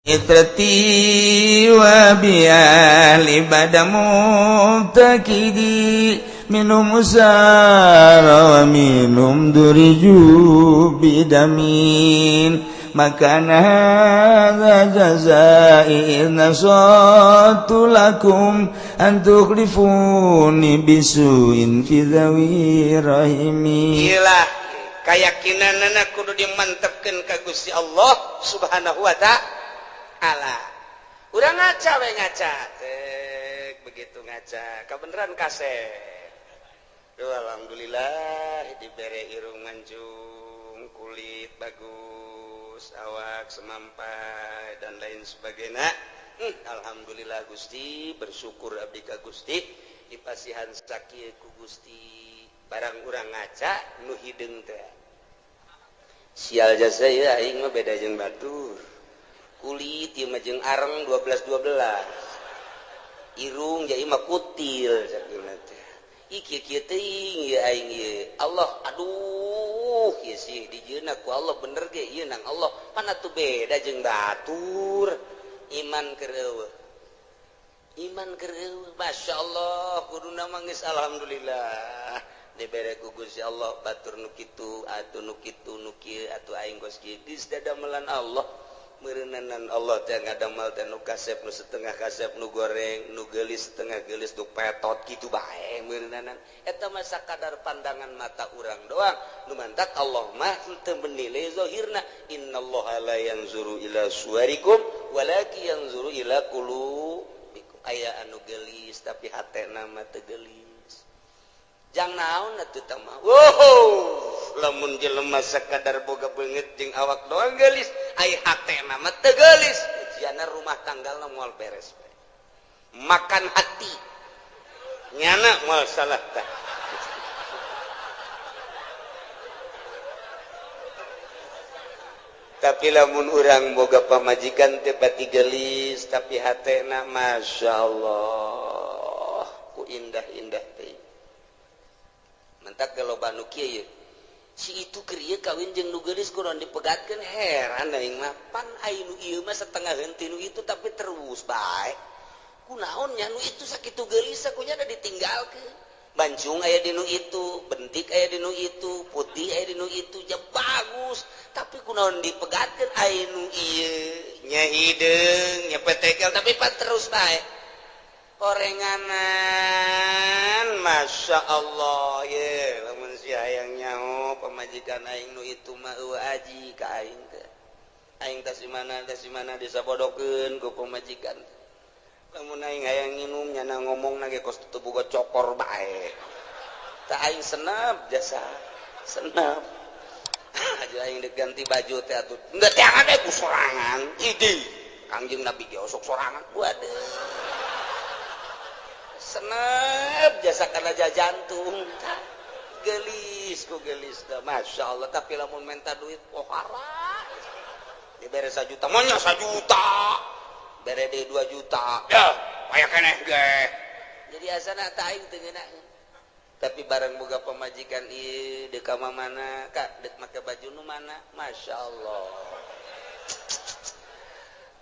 Itrati wa biali bada mubtakidi minum usara wa minum duriju bidamin maka hadza jazai nasatu lakum an tukhlifuni bisuin fi dhawi rahimi. Gila, keyakinanana kudu dimantepkeun ka Gusti Allah Subhanahu wa Ta'ala. Urang ngaca we, ngaca. Tek, begitu ngaca kebenaran kasep. Duh, alhamdulillah dibere irung mancung, kulit bagus, awak semampai, dan lain sebagainya. Alhamdulillah Gusti, bersyukur abdi ka Gusti dipasihan sakieu ku Gusti. Barang urang ngaca nu hideung teh, sial jasa ya, aing mah beda jeung batur, kulit ieu mah jeung areng 12 12, irung jadi mah kutil sakieu teh. Ih, kieu kieu teuing ieu aing ieu. Allah, aduh, ieu sih dijieunna ku Allah bener ge ieu nang Allah mana tuh beda jeung batur. Iman keur eueuh, iman keur eueuh. Masya Allah, kuduna mah geus alhamdulillah dibere ku Gusti Allah, batur nu kitu atuh, nu kitu, nu kieu atuh, aing geus kieu, geus dadamelan Allah meureunanan. Allah teh ngadamel teh nu kasep, nu setengah kasep, nu goreng, nu geulis, setengah geulis, nu petot kitu bae meureunanan. Eta mah sakadar pandangan mata urang doang. Nu mantak Allah mah teu menilai zahirna. Innallaha la yanzuru ila suwarikum walakin yanzuru ila qulubikum. Aya anu geulis tapi hatena mah teu geulis, jang naon atuh tah mah. Wow, lamun jelema sakadar boga beungeut jeung awak doang geulis, ai hatena mah teu geulis, ujiana rumah tanggalna moal beres, makan hati nyana moal salah tah. Tapi lamun urang boga pamajikan teu pati geulis tapi hatena Masya Allah ku indah-indah teh, mentak loba nu kieu si itu keur ieu kawin jeung nu geulis kudu dipegatkeun. Heran aing mah, pan ai nu ieu mah setengah henteu nu itu tapi terus bae, kunaon nya nu itu sakitu geulis kunya da ditinggalkeun. Bancung aya di nu itu, bentik aya di nu itu, putih aya di nu itu, ja bagus, tapi kunaon dipegatkeun? Ai nu ieu nya hideung nya petekel tapi pan terus bae orenganan. Masya Allah ye, lamun si hayang nyaho pamajikan aing nu itu mah eueuh aji ka aing teh, aing tas di mana, tas di mana disabodokeun ku pamajikan. Lamun aing hayang nginum, nyana ngomong ge kos teu boga cokor bae tah, aing senap jasa senap aja. Aing dek ganti baju teh atuh enggeus teangan ku sorangan. Idi Kangjeng Nabi ge osok sorangan. Waduh, senep jasa karena jantung gelis ku gelis dah, Masya Allah. Tapi lamun minta duit pohara, dibere 1 juta maunya 1 juta, bere deui 2 juta ya aya keneh ge jadi asana tah aing teu ngeunaheun. Tapi barang boga pamajikan ieu deuk ka mana kak, deuk make baju nu mana, Masya Allah,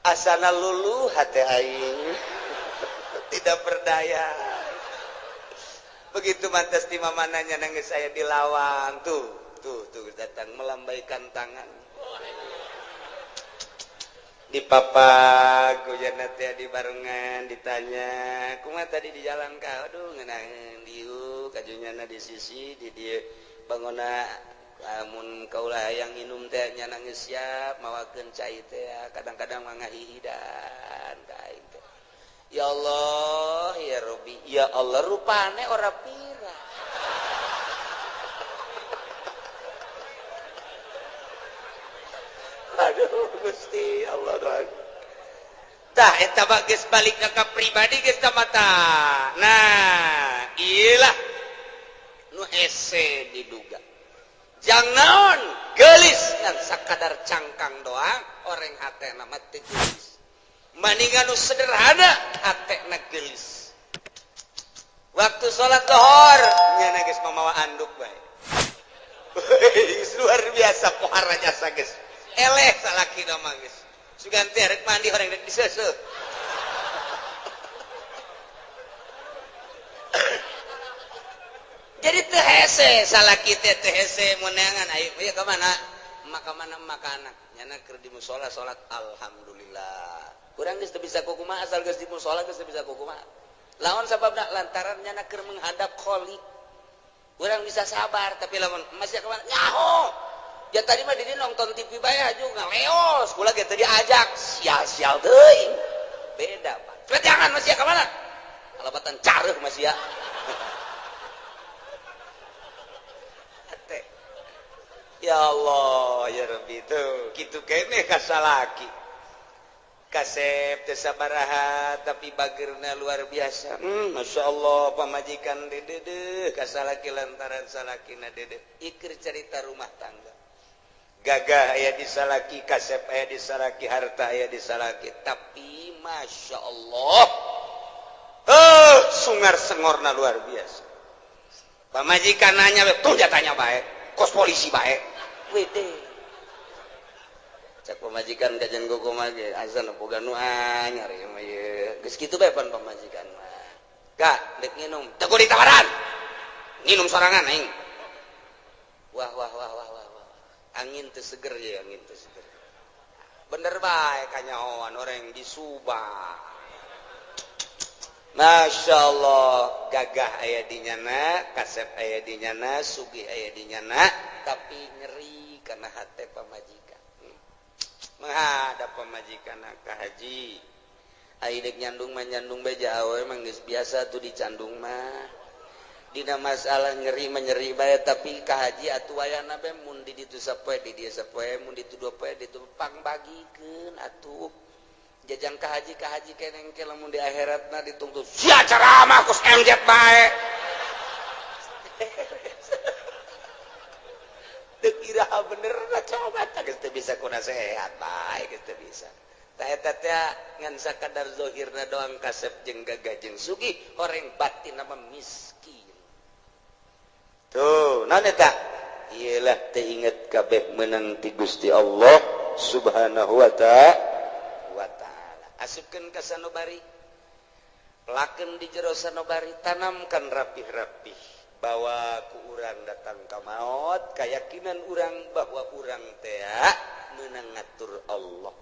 asana luluh hate aing, tidak berdaya. Begitu mantas di mamananya nangis saya di lawang tuh tuh tuh datang melambaikan tangan di papak hujan teh di barengan, ditanya, "Kumaha tadi di jalan ka?" "Aduh, ngeunaheun dieu kajunyana di sisi di dieu bangona, lamun kaula hayang minum teh nyana geus siap mawakeun cai teh, kadang-kadang mah ngahihidan ka aing teh." Ya Allah ya Robi, ya Allah, rupane ora pira. Aduh Gusti Allah doang. Tah eta mah geus balik ka pribadi geus mata. Nah, iyalah nu hese diduga. Jang naon geulis ngan sakadar cangkang doang, orang hatena mah teu geulis. Maningan nu sederhana hatena geulis. Waktu sholat lohor nyana geus mamawa anduk bae. Luar biasa pohara jasa geus. Eleh salaki mah geus. Sugan teh rek mandi orang rek diseuseuh. Jadi teu hese salaki teh teu hese meunangan ayo ieu ka mana? Maka mana maka anak nyana keur di musala salat alhamdulillah. Urang geus teu bisa kukumaha asal geus di musala geus teu bisa kukumaha. Lawan sababna lantaran nyana keur menghadap Khalik. Urang bisa sabar tapi lamun masih ka mana? Nyaho. Ya tadi mah didi nonton TV bae aju ngaleos kula ge teu diajak sial-sial teuing. Beda Pak. Jangan masih ka mana? Kalabatan careuh masih ya. Ya Allah ya Rabbi tuh kitu keneh ka salaki. Kasep teu sabaraha tapi bageurna luar biasa. Masya Allah pamajikan dedeuh ka salaki lantaran salakina dedeuh. Iker cerita rumah tangga. Gagah aya di salaki, kasep aya di salaki, harta aya di salaki, tapi masya Allah sungar sengorna luar biasa. Pamajikan nanya tuh jatanya bae, kos polisi bae. Wede. Cak pamajikan kajian gogo mah ge azan boga nu anyar ieu mah ieu. Geus kitu bae pan pamajikan mah. Gak dek nginum, teu kudu ditawaran. Nginum sorangan aing. Wah wah wah wah wah. Angin teu seger ya, angin teu seger. Bener bae kanyahoan orang di Subang. Masya Allah, gagah aya di nyana, kasep aya di nyana, sugih aya di nyana, tapi nyeri karena hate pamajikan. Menghadap pamajikan ka haji. Ai deuk nyandung mah nyandung bae awewe emang geus biasa tuh dicandung mah. Dina masalah nyeri menyeri bae tapi ka haji atuh wayana bae mun di ditu sapoe di dieu sapoe mun ditu dua poe ditu pangbagikeun atuh jajang ka haji keneng ke lamun di akhiratna ditungtut sia ceramah kos MZ bae teu iraha bener lah coba tah geus teu bisa ku nasehat bae geus teu bisa tah eta teh ngan sakadar zahirna doang kasep jeung gagah jeung sugih horeng batin mah miskin. Tuh, naon eta? Iyalah teu inget kabeh meunang ti Gusti Allah Subhanahu wa ta'ala. Asupkeun ka sanobari. Pelakeun di jero sanobari, tanamkan rapih-rapih bahwa ku urang datang ka maot, kayakinan urang bahwa urang teh meunang ngatur Allah.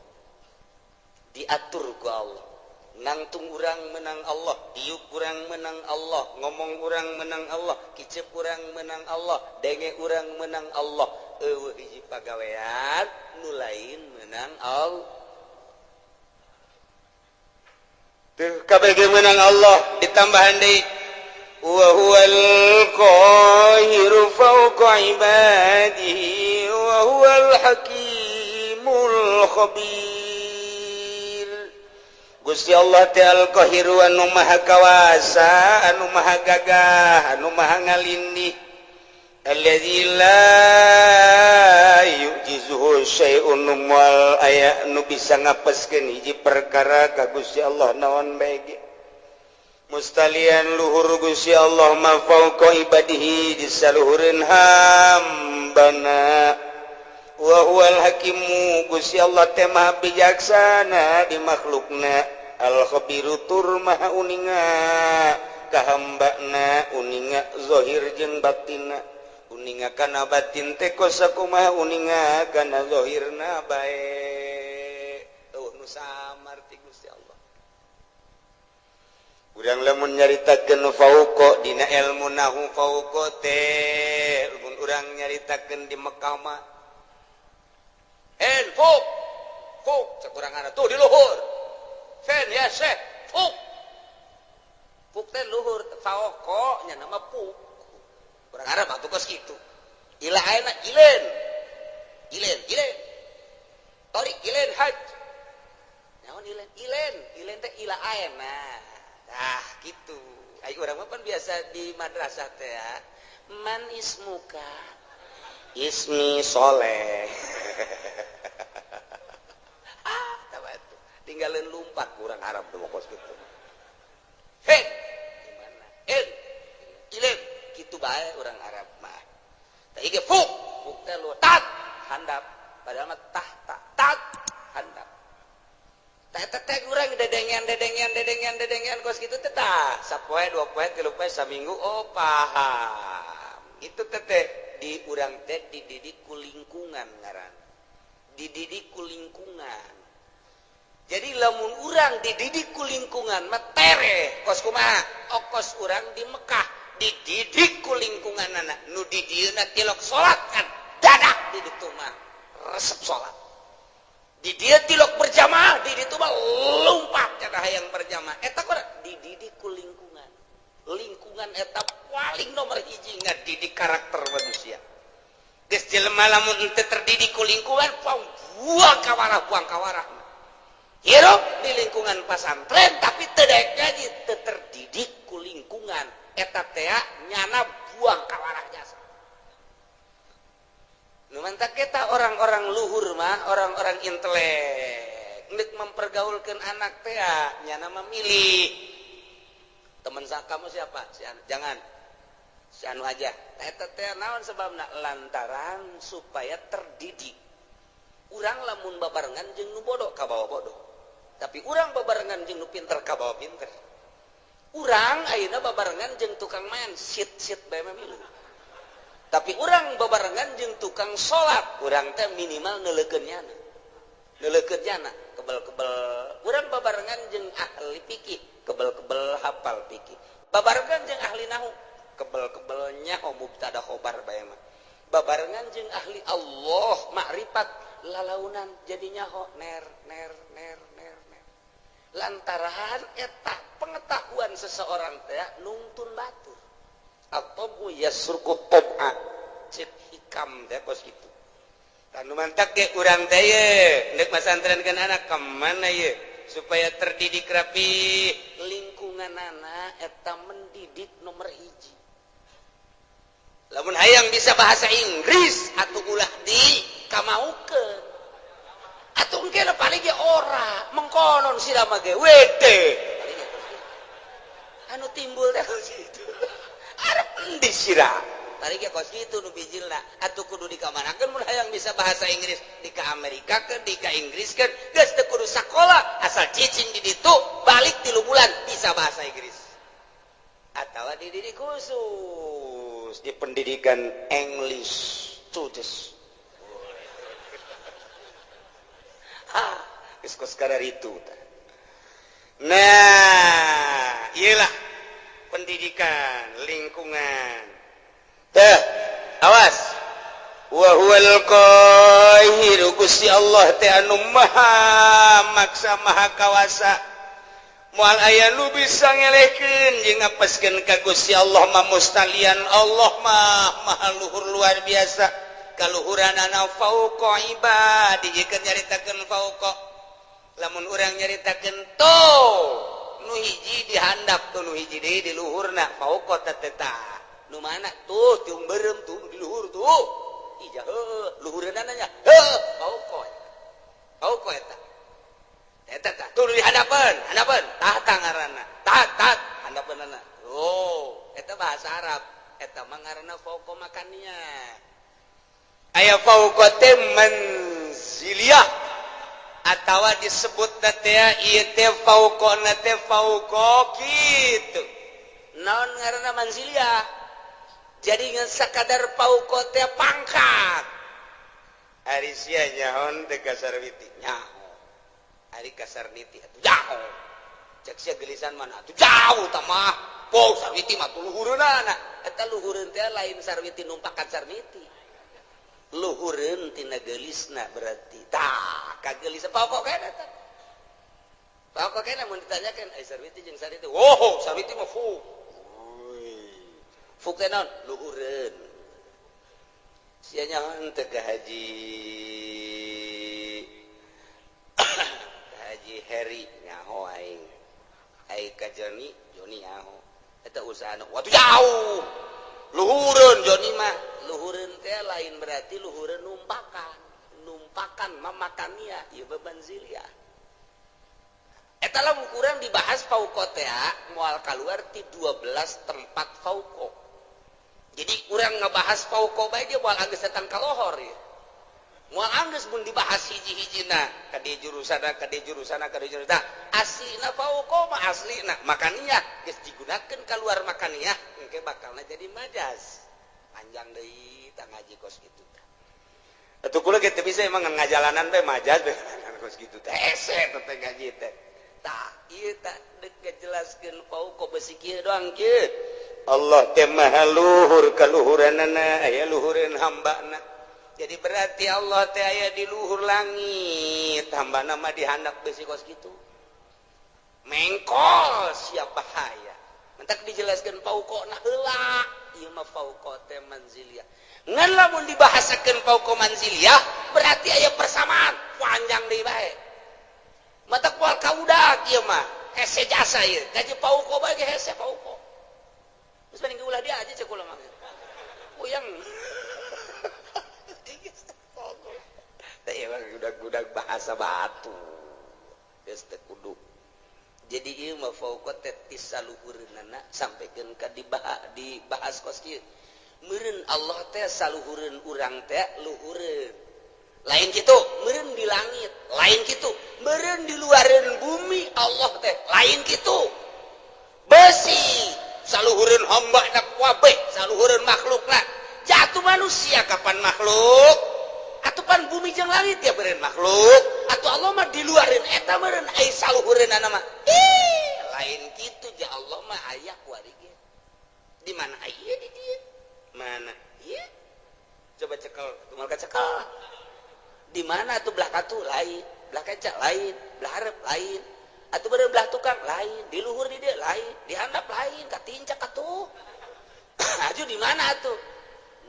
Diatur ku Allah. Nangtung urang menang Allah, diuk urang menang Allah, ngomong urang menang Allah, kicep urang menang Allah, denge urang menang Allah. Eueuh hiji pagawean nu lain menang Allah. Teu kabeh ge menang Allah ditambahan deui wa huwal qahiru fawqa ibadihi wa huwal hakimul khabir. Gusti Allah teh al-Qahiru anu maha kawasa, anu maha gagah, anu maha ngalindih. Allazi la yu'jizuhu syai'un moal aya nu bisa ngapeskeun hiji perkara ka Gusti Allah naon bae ge. Mustalian luhur Gusti Allah ma fauqa ibadihi di saluhureun hambana. Wa huwal hakimu Gusti Allah teh maha bijaksana di makhlukna. Al-khabiru tur maha uninga kahambana uninga zahir jeung batinna uninga kana batin teh kosakumaha uninga kana zahirna bae eueuh nu samar ti Gusti Allah. Urang lamun nyaritakeun fauqa dina ilmu nahu fauqa teh lamun urang nyaritakeun di Mekah mah en fuk fuk sakurangan tuh di luhur fen ya syekh fuk fuk teh luhur fauqa nya nama fuk urang Arab atuh kos kitu ila ayeuna ilen ilen ilen torik ilen haj naon ilen ilen ilen teh ila ayeuna tah kitu ai urang mah pan biasa di madrasah teh ya man ismuka ismi soleh. Ah, tinggalin lumpat kurang Arab tuh kos gitu. Hei, gimana? Ilen, gitu bae orang Arab mah. Tah ieu fuk, fuk teh lu tat handap, padahal mah tah tak tat handap. Tah eta teh urang dedengean dedengean dedengean dedengean kos kitu teh tah sapoe dua poe tilu poe saminggu oh paham. Itu teh di urang teh dididik ku lingkungan ngaran. Dididik ku lingkungan. Jadi lamun urang dididik ku lingkungan mah tereh kos kumaha? Okos urang di Mekah dididik ku lingkunganana nu di dieuna tilok salat kan dadak di ditu mah resep salat. Di dieu tilok berjamaah di ditu mah lompat cenah hayang berjamaah. Eta kurang dididik ku lingkungan. Lingkungan eta paling nomor hiji ngadidik karakter manusia. Geus jelema lamun henteu terdidik ku lingkungan buang kawarah buang kawarah. Hirup di lingkungan pasantren tapi teu daek ngaji teu terdidik ku lingkungan eta teh nyana buang kawarah jasa. Nu mantak kita orang-orang luhur mah orang-orang intelek nek mempergaulkeun anak teh nyana memilih teman kamu siapa? Si anu. Jangan si anu aja. Eta teh naon sebabna? Lantaran supaya terdidik. Urang lamun babarengan jeung nu bodoh kabawa bodoh. Tapi urang babarengan jeung nu pinter kabawa pinter. Urang ayeuna babarengan jeung tukang main sit-sit bae mah milu. Tapi urang babarengan jeung tukang salat, urang teh minimal neuleukeun nyana. Neuleukeun nyana, kebel-kebel. Urang babarengan jeung ahli fikih, kebel-kebel hafal fikih. Babarengan jeung ahli nahu, kebel-kebel nyaho mubtada khobar bae mah. Babarengan jeung ahli Allah makrifat lalaunan jadi nyaho ner ner ner ner ner. Lantaran eta pengetahuan seseorang teh nungtun batur. Atau yasruku tob'a cek hikam teh kos kitu. Tanu mantak ge urang teh ye nek masantrenkeun anak ka mana ye supaya terdidik rapi lingkungan anak eta mendidik nomor hiji. Lamun hayang bisa bahasa Inggris atuh ulah di kamaukeun. Atuh engke paling ge ora mengkonon sira mah ge wede. Anu timbul teh kos kitu. Arep endi sira? Tadi ge kos kitu nu bijilna atuh kudu dikamanakeun mun hayang bisa bahasa Inggris di ka Amerika keun di ka Inggris keun geus teu kudu sakola asal cicing di ditu balik 3 bulan bisa bahasa Inggris. Atawa dididik khusus di pendidikan English students. Ha, geus kos kararitu tah. Nah, iyalah pendidikan lingkungan. Teh, awas. Wa huwal qahiru Gusti Allah teh anu maha maksa maha kawasa. Moal aya nu bisa ngelehkeun jeung ngapeskeun ka Gusti Allah mah mustalian Allah mah maha luhur luar biasa. Kaluhuranana fauqa ibadi jikeun nyaritakeun fauqa. Lamun urang nyaritakeun to nu hiji dihandap tuh nu hiji deui di luhurna fauqa teh tah. Nu mana tuh tiung beureum tuh di luhur tuh. Ija heuh luhureunana nya heuh fauqa. Fauqa eta. Eta tah tuh di handapeun, handapeun tah ngaranna. Tah tah handapeunana. Oh, eta bahasa Arab. Eta mah ngaranna fauqa makannya. Aya fauqa teh manziliyah atawa disebut teh ieu teh fauqana teh fauqa kitu. Naon ngaranna manziliyah? Jadi ngan sakadar fauqa teh pangkat. Ari sia nyaon teh ka Sarwiti nyaho. Ari ka Sarniti atuh jauh. Cek sia gelisan mana atuh jauh tah mah. Po Sarwiti mah tuh luhureunana. Eta luhureun teh lain Sarwiti numpakan Sarniti. Luhureun tina geulisna berarti. Tah, kagelis pokok kena eta. Pokok kena mun ditanyakeun ai Sarwiti jeung Sarniti. Oh, Sarwiti mah fu. Fu teh naon? Luhureun. Sia nyaho teh ka Haji Haji Heri nyaho aing. Ai ka Joni, Joni nyaho. Eta usahana watuh jauh. Luhureun Joni mah. Luhureun teh lain berarti luhureun numpakan. Numpakan mamakania ieu bebanzilia. Eta lamun kurang dibahas fauqa teh moal kaluar ti 12 tempat fauqa. Jadi urang ngebahas fauqa bae dia moal anggeus datang ka lohor ya. Moal anggeus mun dibahas hiji-hijina ka di jurusana, ka di jurusana, ka di jurusana. Aslina fauqa mah aslina makaniah geus digunakeun keluar makaniah, engke bakalna jadi majas. Panjang deui tah ngaji kos kitu tah. Atuh kula ge teu bisa emang ngajalanan bae majas bae kos kitu teh. Hese teh ngaji teh. Tah ieu tah deuk ngajelaskeun fauqa besi kieu doang kieu. Allah teh maha luhur kaluhuranana, aya luhureun hambana. Jadi berarti Allah teh aya di luhur langit, hambana mah di handap besi kos kitu. Mengkol siap bahaya. Mentak dijelaskeun fauqa na heula, ieu mah fauqa teh manziliyah. Ngan lamun dibahasakeun fauqa manziliyah berarti aya persamaan, panjang deui bae. Matak moal kaudak ieu mah, hese jasa ieu. Gaji fauqa bae ge hese fauqa. Terus mending ulah dia aja cek kula mah. Puyeng. Teh emang gudag-gudag bahasa batu. Geus teu kudu. Jadi ieu mah fauqa teh ti saluhureunana sampikeun ka dibahas kos kieu. Meureun Allah teh saluhureun urang teh luhureun. Lain kitu, meureun di langit, lain kitu, meureun di luareun bumi Allah teh, lain kitu. Besi saluhureun hamba na kabeh, saluhureun makhlukna. Jatuh manusia kapan makhluk? Atuh pan bumi jeung langit ya meureun makhluk. Atuh Allah mah di luareun eta meureun ai saluhureunana mah. Ih, lain kitu ja Allah mah aya kuari ge. Di mana aya di dieu? Mana? Ieu. Coba cekel, tumal kacekel. Di mana atuh belah katu lain, belah kaca lain, belah hareup lain. Atuh beureum belah tukang lain, di luhur di dieu lain, di handap lain, katincak atuh. Aju di mana atuh?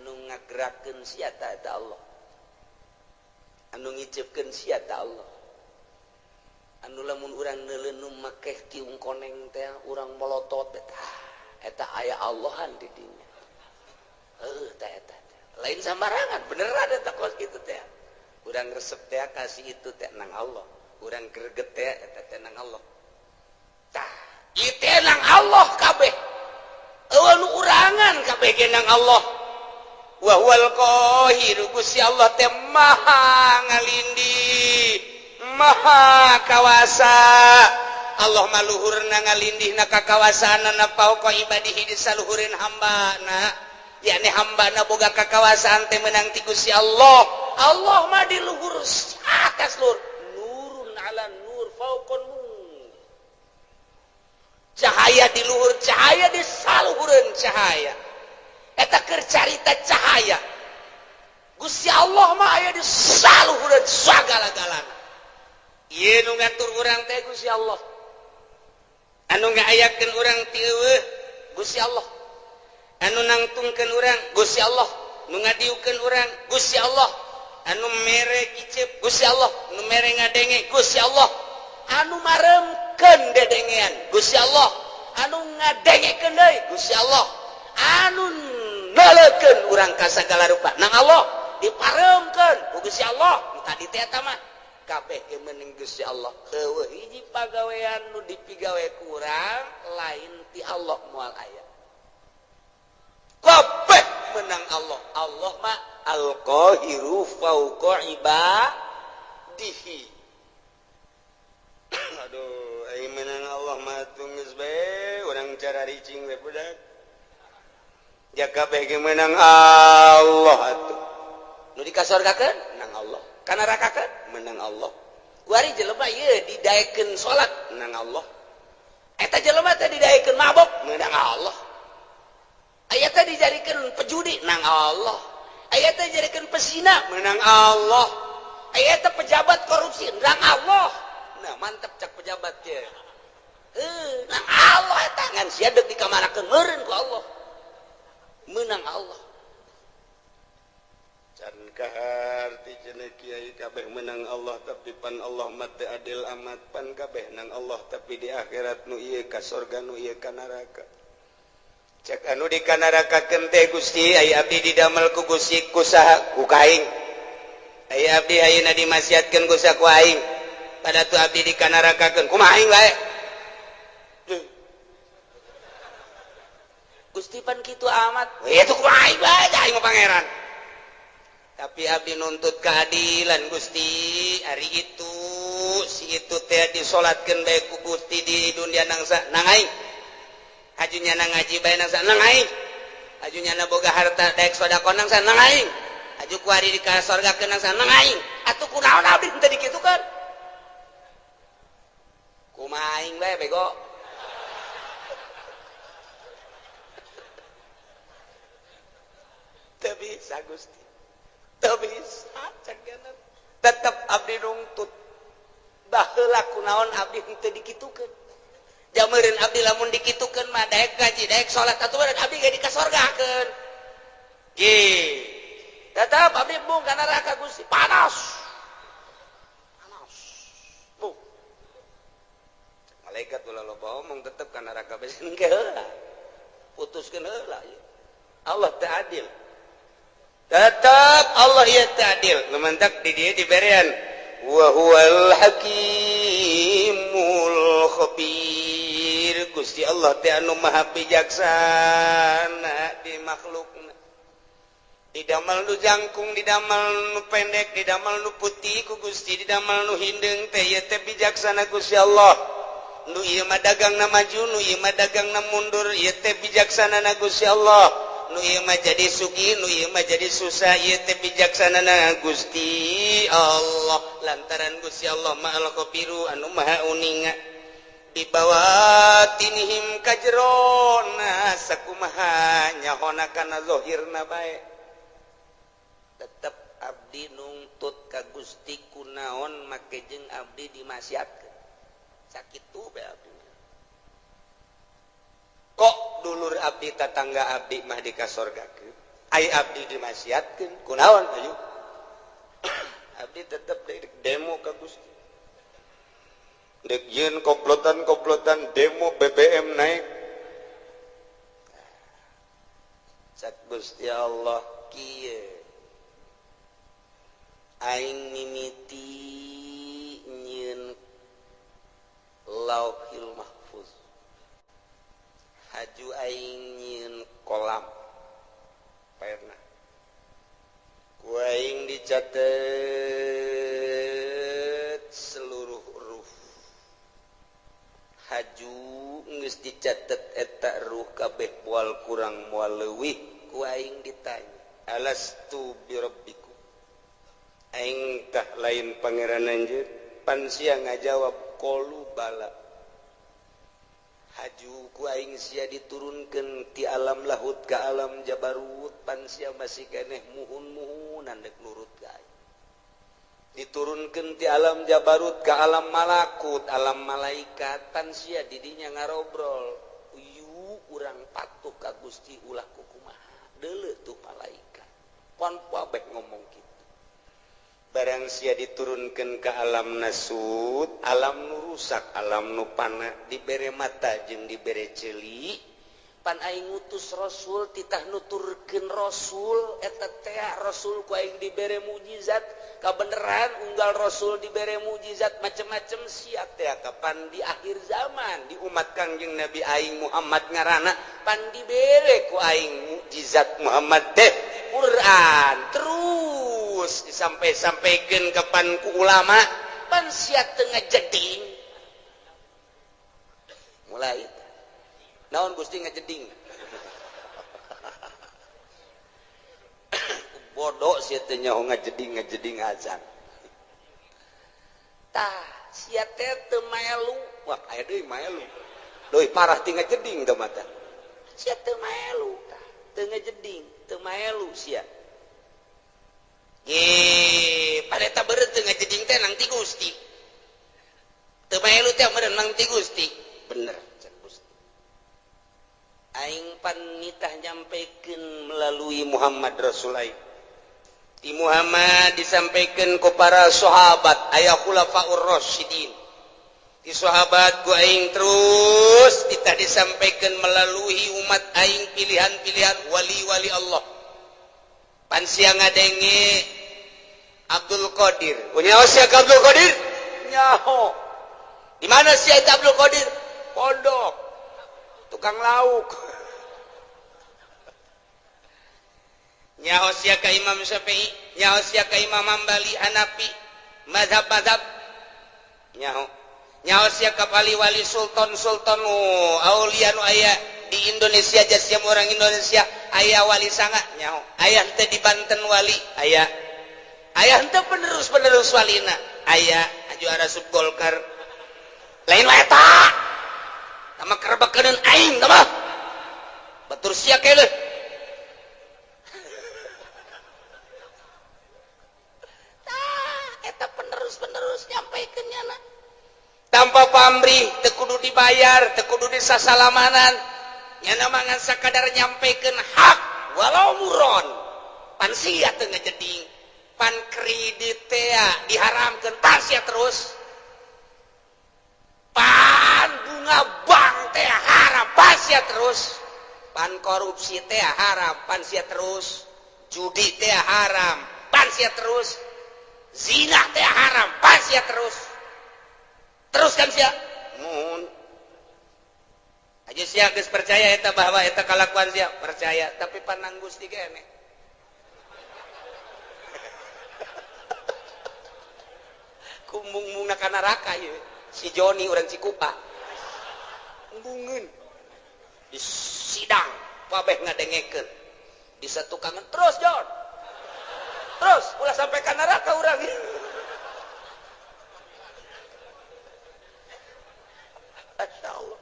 Nu ngagerakeun sia ta eta Allah. Anu ngiceupkeun sia ta Allah. Anu lamun urang neuleun make kiung koneng teh urang molotot eta. Eta aya Allahan di dinya. Heuh tah eta. Lain sambarangan, beneran eta kos kitu teh. Urang resep teh kasih itu teh nang Allah. Urang greget teh eta teh nang Allah. Tah, ieu teh nang Allah kabeh. Eueuh nu urangan kabeh ge nang Allah. Wa huwal qahiru, Gusti Allah teh maha ngalindih, maha kawasa. Allah mah luhurna ngalindihna ka kawasaanana fauqa ibadihi di saluhureun hambana. Yakni hambana boga kakawasaan teh meunang ti Gusti Allah. Allah mah di luhur atas luhur. Nurun ala nur fauqa nur. Cahaya di luhur cahaya di saluhureun cahaya. Eta keur carita cahaya. Gusti Allah mah aya di saluhureun sagala-galana. Ieu nu ngatur urang teh Gusti Allah. Anu ngaayakeun urang ti eueuh Gusti Allah. Anu nangtungkeun urang Gusti Allah, nu ngadiukeun urang Gusti Allah, anu mere iceup Gusti Allah, nu mere ngadenge Gusti Allah, anu maremkeun dedengean Gusti Allah, anu ngadengekeun deui Gusti Allah, anu neuleukeun urang ka sagala rupa nang Allah, diparemkeun ku Gusti Allah. Nu tadi teh eta mah kabeh ge meuning Gusti Allah. Eueuh hiji pagawean nu dipigawe ku urang lain ti Allah moal aya. Kabeh menang Allah. Allah mah al-qahiru fauqa ibadihi. Aduh, ai menang Allah mah geus bae urang cara ricing we budak. Ja kabeh ge menang Allah atuh. Nu dikasorgakeun menang Allah, ka nerakakeun menang Allah. Kuari jelema ieu didaekeun salat menang Allah. Eta jelema teh didaekeun mabok menang Allah. Aya teh dijadikeun pejudi nang Allah. Aya teh dijadikeun pesina menang Allah. Aya teh pejabat korupsi nang Allah. Nah, mantep cak pejabat ge. Nang Allah eta ngan sia deuk dikamanakeun meureun ku Allah. Menang Allah. Can kaharti cenah kiai kabeh menang Allah, tapi pan Allah mah teu adil amat, pan kabeh nang Allah tapi di akhirat nu ieu ka sorga nu ieu ka neraka. Cek anu di kanarakakeun teh, Gusti, ai abdi didamel ku Gusti ku saha? Ku kaing. Ai abdi ayeuna dimaksiatkeun ku saha? Ku aing. Pada tu abdi dikanarakakeun kumaha aing bae? Gusti pan kitu amat. Itu kumaha aing bae, aing mah pangeran. Tapi abdi nuntut keadilan Gusti, hari itu si itu teh disolatkeun bae ku Gusti di dunia nangsa nang aing. Haju nyana ngaji bae nangsa nang aing. Haju nyana boga harta daek sedekah nangsa nang aing. Haju kuari di ka sorgakeun nangsa nang aing. Atuh kunaon abdi teu dikitukeun? Kumaha aing bae bego. Teu bisa Gusti. Teu bisa cek tetep abdi nungtut. Baheula kunaon abdi henteu dikitukeun. Jameureun abdi lamun dikitukeun mah daek ngaji, daek salat atuh abdi ge dikasorgakeun. Ge. Tetep abdi embung ka neraka Gusti, panas. Panas. Bu. Malaikat ulah loba omong tetep ka neraka bae engke heula. Putuskeun heula. Allah teu adil. Tetap Allah ya ta'adil. Lumantak di dia diberian wa huwal hakimul khabir. Gusti Allah teh anu maha bijaksana di makhlukna. Didamel nu jangkung, didamel nu pendek, didamel nu putih ku Gusti, didamel nu hindeung teh ieu teh bijaksana Gusti Allah. Nu ieu mah dagangna maju, nu ieu mah dagangna mundur, ieu teh bijaksana na Gusti Allah. Nu ieu mah jadi sugih, nu ieu mah jadi susah, ieu teh bijaksanana Gusti Allah. Lantaran Gusti Allah Maha Khabiru anu maha uninga. Dibawatinihim kajerona sakumaha nyahona kana zahirna bae. Tetep abdi nungtut ka Gusti kunaon make jeung abdi dimaksiatkeun. Sakitu bae abdi. Kok dulur abdi tatangga abdi mah dikasorgakeun, ai abdi dimaksiatkeun kunaon ayo. Abdi tetep demo ka Gusti. Dek yeun komplotan-komplotan demo BBM naik. Cak Gusti Allah kieu. Aing mimiti nyieun Lauhil Mahfuz. Haju aing nyieun kolam pernah ku aing dicatet seluruh huruf. Haju geus dicatet eta ruh kabeh moal kurang moal leuwih. Ku aing ditanya, alastu birabbikum, aing tah lain pangeran anjeun? Pan sia ngajawab qalu bala. Haju ku aing sia diturunkeun ti alam lahut ka alam jabarut, pan sia masih keneh muhun-muhunan dek nurut ka aing. Diturunkeun ti alam jabarut ka alam malakut, alam malaikat, pan sia didinya ngarobrol. Uyu urang patuh ka Gusti ulah kukumaha. Deuleu tuh malaikat. Pan kabeh ngomong kitu. Barang sia diturunkan ke alam nasut, alam nu rusak, alam nu pana, dibere mata jeung dibere ceuli, pan aing ngutus rasul titah nuturkeun rasul eta teh rasul ku aing dibere mukjizat, kabeneran unggal rasul dibere mukjizat macem-macem sia teh kapan di akhir zaman di umat Kangjeng Nabi aing Muhammad ngaranna pan dibere ku aing mukjizat Muhammad teh Quran terus disampai-sampaikan kapan ku ulama pan sia teu ngajeding. Mulai naon Gusti ngajeding? Bodoh sia teh nyaho ngajeding ngajeding azan. Tah sia teh teu maelu. Wah aya deui maelu. Leuwih parah ti ngajeding teh mata. Sia teu maelu tah, teu ngajeding, teu maelu sia. Ge, pareta beureut teu ngajeding teh nang ti Gusti. Teu maelu teh meureun nang ti Gusti. Bener cek Gusti. Aing pan nitah nyampaikan melalui Muhammad Rasul aing. Di Muhammad disampaikan ku para sahabat aya khulafaur rasyidin. Di sahabat ku aing terus ditah disampaikan melalui umat aing pilihan-pilihan wali-wali Allah. Pan sia ngadenge Abdul Qadir. Nyaho sia ka Abdul Qadir? Nyaho. Di mana sia eta Abdul Qadir? Pondok. Tukang lauk. Nyaho sia ka Imam Syafi'i, nyaho sia ka Imam Hambali, Hanafi, mazhab-mazhab. Nyaho. Nyaho sia ka wali-wali, sultan-sultan, aulia nu aya di Indonesia, sia orang Indonesia aya wali sanga nyaho. Aya henteu di Banten wali? Aya. Aya henteu penerus-penerus walina? Aya. Aju arasup Golkar. Lain wae eta. Tama kerbekeun aing tama. Batur sia keuleuh. Tah eta penerus-penerus nyampaikeun nyana. Tanpa pamrih, teu kudu dibayar, teu kudu disasalamanan. Nyana mah ngan sakadar nyampaikeun hak walau muron. Pan sia teu ngajeding. Pan kredit teh diharamkeun, pan sia terus. Pan bunga bank teh haram, pan sia terus. Pan korupsi teh haram, pan sia terus. Judi teh haram, pan sia terus. Zina teh haram, pan sia terus. Terus kan sia? Mun. Aja sia geus percaya eta bahwa eta kalakuan sia, percaya, tapi panang Gusti keneh. Kumbung-mungna ka neraka ieu. Si Joni urang Cikupa. Embungeun. Di sidang kabeh ngadengekeun. Di satukangan terus Jon. Terus ulah sampai ka neraka urang. Masya Allah.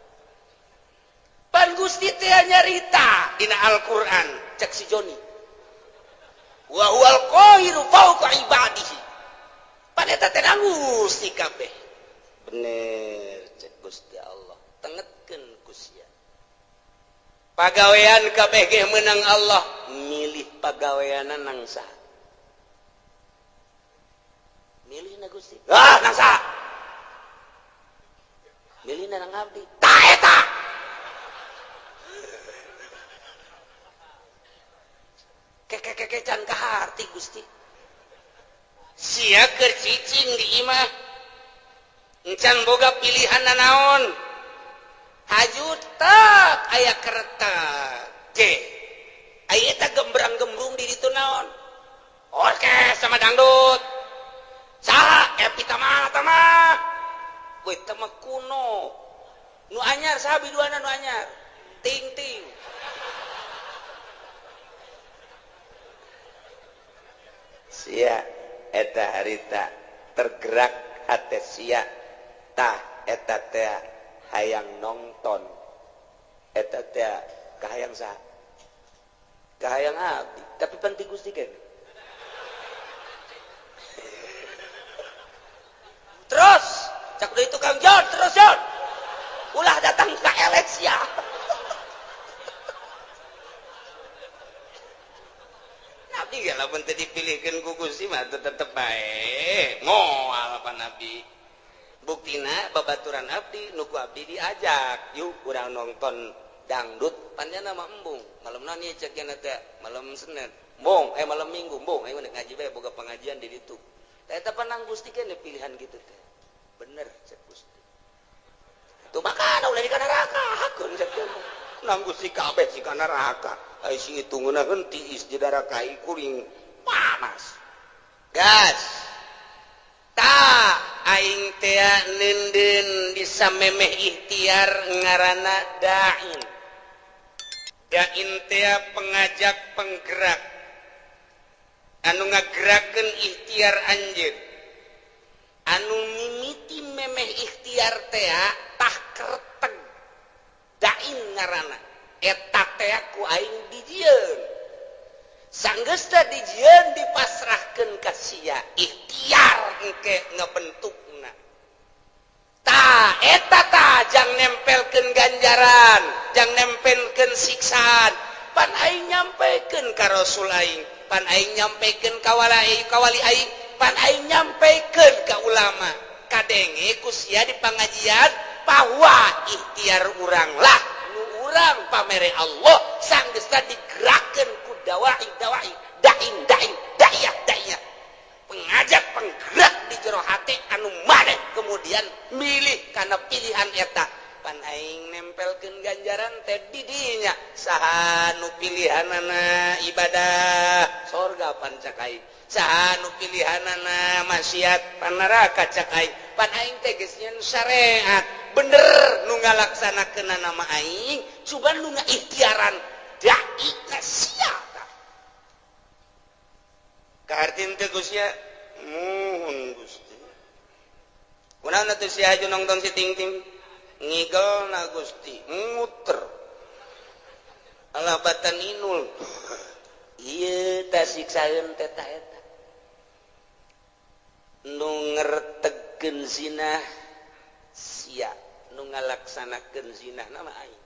Pan Gusti teh nyarita dina Al-Qur'an cek si Joni. Wa huwal qahiru fawqa ibadihi. Pan eta teh Gusti kabeh. Bener cek Gusti Allah. Tengetkeun ku sia. Pagawean kabeh ge meunang Allah, milih pagaweanna nang saha? Milih na Gusti. Ah, nang saha? Milih na nang abdi. Tah eta. Keke-keke can kaharti Gusti. Sia keur cicing di imah. Encan boga pilihan nanaon. Haju tak aya kereta. Ge. Aya eta gembrang-gembrung di ditu naon? Orkes sama dangdut. Saha Epi Tamah mah. Kuy teh mah kuno. Nu anyar saha biduana nu anyar? Ting-ting. Sia eta harita tergerak hate sia tah eta teh hayang nonton eta teh kahayang saha? Kahayang abdi, tapi penting Gusti keneh. Terus cak deui tukang Jon, terus Jon. Ulah datang ka elek sia. Nabi ge lamun teu dipilihkeun ku Gusti mah tetep bae. Moal apa Nabi. Buktina babaturan abdi nu ku abdi diajak, yuk urang nonton dangdut, panjana mah embung. Malam nani cek nya teh, malam Senin. Embung, malam Minggu embung, ayo ngaji bae boga pengajian di ditu. Tah eta panang Gusti keneh pilihan gitu teh. Bener cek Gusti. Tuh makana ulah di kana neraka, hakeun cek teh. Nang Gusti kabeh si kana neraka. Ai si itu ngeunaheun tiis di neraka kuring panas. Gas. Ta aing teh neundeun bisa memeh ikhtiar ngaranna da'in. Da'in teh pengajak penggerak. Anu ngagerakeun ikhtiar anjeun. Anu mimiti memeh ikhtiar teh tah kerteg. Da'in ngaranna. Eta teh ku aing dijieun. Sanggeusna dijieun dipasrahkeun ka sia. Ikhtiar engke ngebentukna. Tah eta tah jang nempelkeun ganjaran, jang nempelkeun siksaan. Pan aing nyampekeun ka Rasul aing, pan aing nyampekeun ka wali aing, pan aing nyampekeun ka ulama. Kadenge ku sia di pangajian bahwa ikhtiar urang lah nu urang pamere Allah sanggeusna digerakkeun ku dawai dawai dain dain da'iyah da'iyah pengajak penggerak di jero hate anu maneh kemudian milih kana pilihan eta. Pan aing nempelkeun ganjaran Pangeran teh didinya saha nu pilihanana ibadah sorga pan cak aing, saha nu pilihanana maksiat pan neraka cak aing. Pan aing teh geus nyieun syariat bener nu ngalaksanakeun nama aing, cuman nu ngaikhtiaran dai na sia tah. Kahartin teh Gusti, muhun Gusti. Kunaon atuh sia aju nongton si Ting-ting? Ngigel na Gusti, muter. Alah batan inul. Ieu tah siksaeun teh ta eta. Nu ngertegkeun zina sia, nu ngalaksanakeun zina nama aing.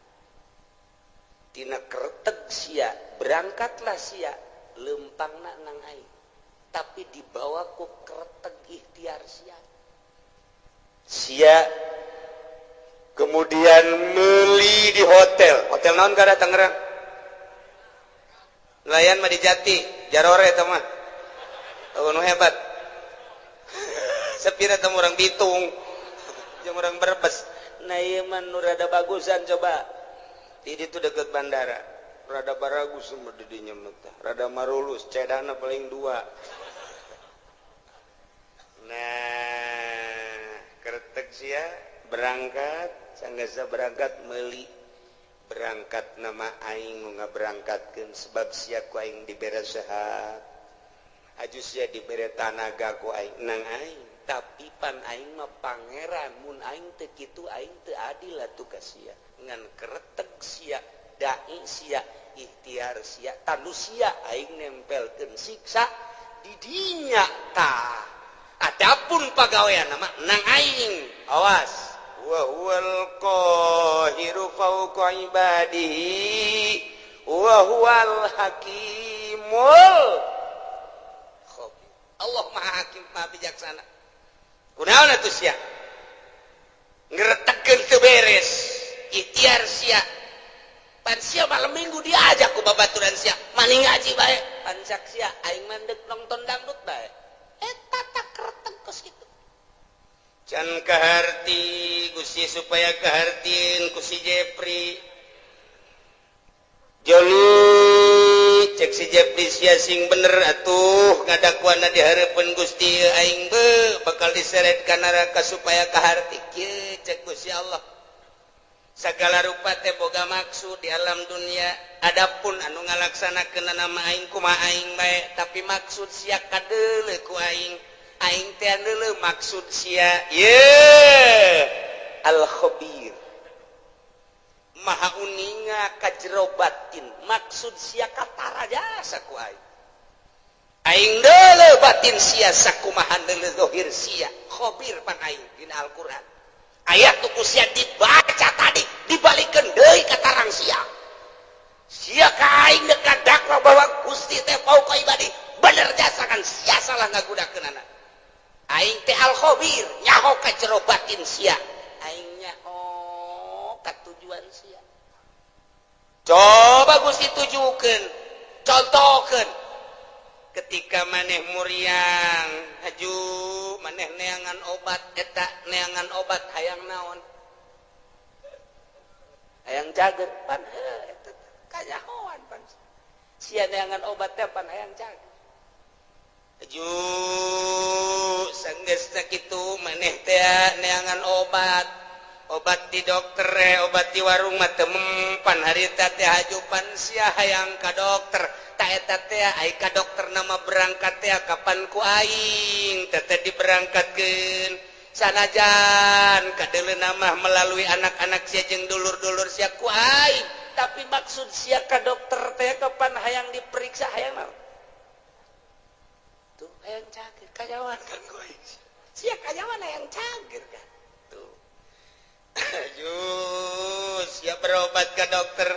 Tina kerteg sia, berangkatlah sia, lempangna nang aing. Tapi dibawa ku kerteg ikhtiar sia. Sia kemudian meli di hotel. Hotel naon kada Tangerang? Nelayan mah di Jati, Jarore eta mah. Oh, nu hebat. Sepira teh urang Bitung. Jeung urang Brebes. Nah ieu mah nu rada bagusan coba. Di ditu deket bandara. Rada baragus mah di dinya mah teh. Rada marulus, cedana paling dua. Nah, kertek sia berangkat, sanggasa berangkat meuli berangkat nama aing nu ngaberangkatkeun sebab sia ku aing dibere sehat. Aju sia dibere tanaga ku aing nang aing, tapi pan aing mah pangeran, mun aing teu kitu aing teu adil atuh ka sia. Ngan kereteg sia, dai sia, ikhtiar sia, tanu sia aing nempelkeun siksa di dinya tah. Adapun pagawean nama nang aing, awas. Wa huwal qahiru fawqa ibadihi wa huwal hakimul khabir. Allah Maha Hakim, Maha Bijaksana. Kunaon atuh sia? Ngeretegkeun teu beres, ikhtiar sia. Pan sia malam minggu diajak ku babaturan sia, maning ngaji bae. Pan cak sia aing mah deuk nonton dangdut bae. Eta tak kereteg kos kitu. Can kaharti Gusti supaya kahartin ku si Jepri. Joli cek si Jepri sia sing bener atuh ngadakuana di hareupeun Gusti aing be bakal diseret ka neraka supaya kaharti kieu cek Gusti Allah. Sagala rupa teh boga maksud di alam dunia. Adapun anu ngalaksanakeun nama aing kumaha aing bae, tapi maksud sia kadeuleu ku aing. Aing teh deuleu maksud sia. Ye Al Khabir Maha uninga ka jero batin, maksud sia katara jasa ku aing. Aing deuleu batin sia sakumaha deuleu zahir sia. Khabir pan aing dina Al-Qur'an. Ayat tuh ku sia dibaca tadi dibalikeun deui ka tarang sia. Sia ka aing deuk dakwa bahwa Gusti teh fauqa ibadi. Bener jasa kan sia salah ngagunakeunana. Aing teh Al Khabir nyaho ka jero batin sia. Aing nyaho ka tujuan sia. Coba Gusti tujukeun, contohkeun. Ketika maneh muriang haju maneh neangan obat eta neangan obat hayang naon? Hayang cager pan eta kanyahoan pan. Sia neangan obat teh pan hayang cager. Haju sanggeusna kitu maneh teh neangan obat. Obat di dokter, obat di warung mah teu mempan harita teh haju pan sia hayang ka dokter. Ta eta teh ai ka dokter nama berangkat teh kapan ku aing teh teh diberangkatkeun. Sanajan kadeuleu mah melalui anak-anak sia jeung dulur-dulur sia ku aing, tapi maksud sia ka dokter teh kapan hayang diperiksa hayang naon? Tuh hayang cager kanyawan kan ku aing. Sia kanyawan hayang cager kan. Tuh. Ayo, siap berobat ke dokter.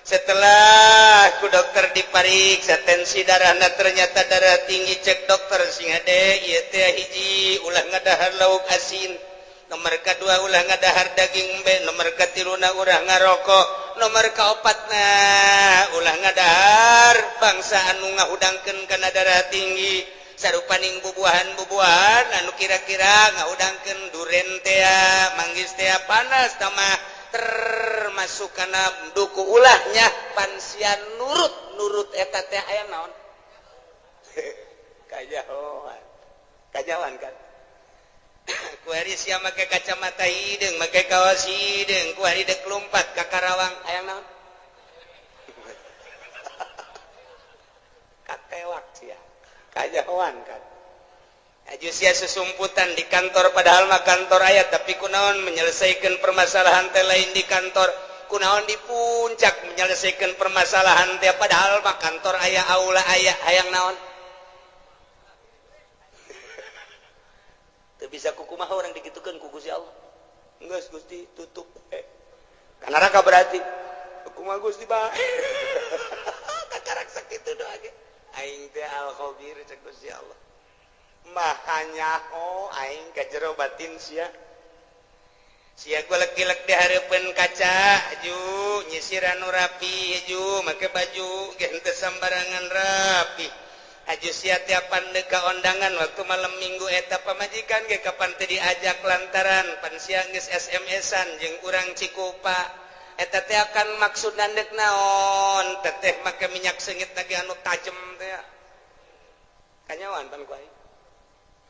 Setelah ku dokter dipariksa tensi darahna ternyata darah tinggi, cek dokter sing hade ieu teh hiji ulah ngadahar lauk asin, nomor kadua ulah ngadahar daging embe, nomor katiluna ulah ngarokok, nomor kaopatna ulah ngadahar bangsa anu ngahudangkeun kana darah tinggi. Sarupaning bubuahan-bubuahan anu kira-kira ngahudangkeun duren tea, manggis tea panas tamah. Termasuk kana duku ulahnya pan sia nurut nurut eta teh aya naon? Kajahoan. Kajahoan kan? Kuari sia make kacamata hideung, make kaos hideung, kuari dek lompat ka Karawang hayang naon? Katewak sia. Kajahoan kan? Aju sia susumputan di kantor padahal mah kantor aya tapi kunaon menyelesaikan permasalahan teh lain di kantor, kunaon di puncak menyelesaikan permasalahan teh padahal mah kantor aya, aula aya, hayang naon? Teu bisa kukumaha orang digitukeun ku Gusti Allah. Geus Gusti tutup. Ka neraka berarti. Kumaha Gusti bae. Kakarak sakitu doa ge. Aing teh al-khabir cek Gusti Allah. Maha nyaho aing ka jero batin sia. Sia golek-golek di hareupeun kaca ju nyisiran nu rapi ju make baju ge henteu sambarangan rapi. Aju sia tiap pandeka ondangan waktu malam minggu eta pamajikan ge kapan teu diajak lantaran pan sia geus SMS-an jeung urang Cikupa. Eta teh akan maksud nandek naon? Teteh make minyak seungit lagi anu tajem teh. Kanyawan pan ku aing.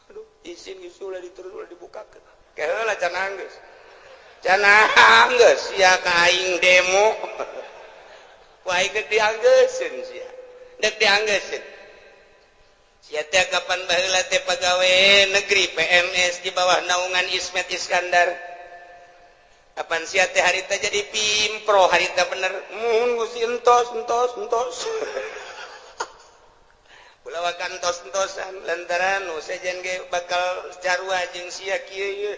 Aduh, izin geus ulah diterus ulah dibukakeun. Ke heula can anggeus. Can anggeus sia ka aing demo. Ku aing geus dianggeuseun sia. Deuk dianggeuseun. Sia teh kapan baheula teh pagawe negeri PNS di bawah naungan Ismet Iskandar. Kapan sia teh harita jadi pimpro harita bener. Mun Gusti entos entos entos. Ulah wakan entos-entosan lantaran nu sejen ge bakal carua jeung sia kieu ieu.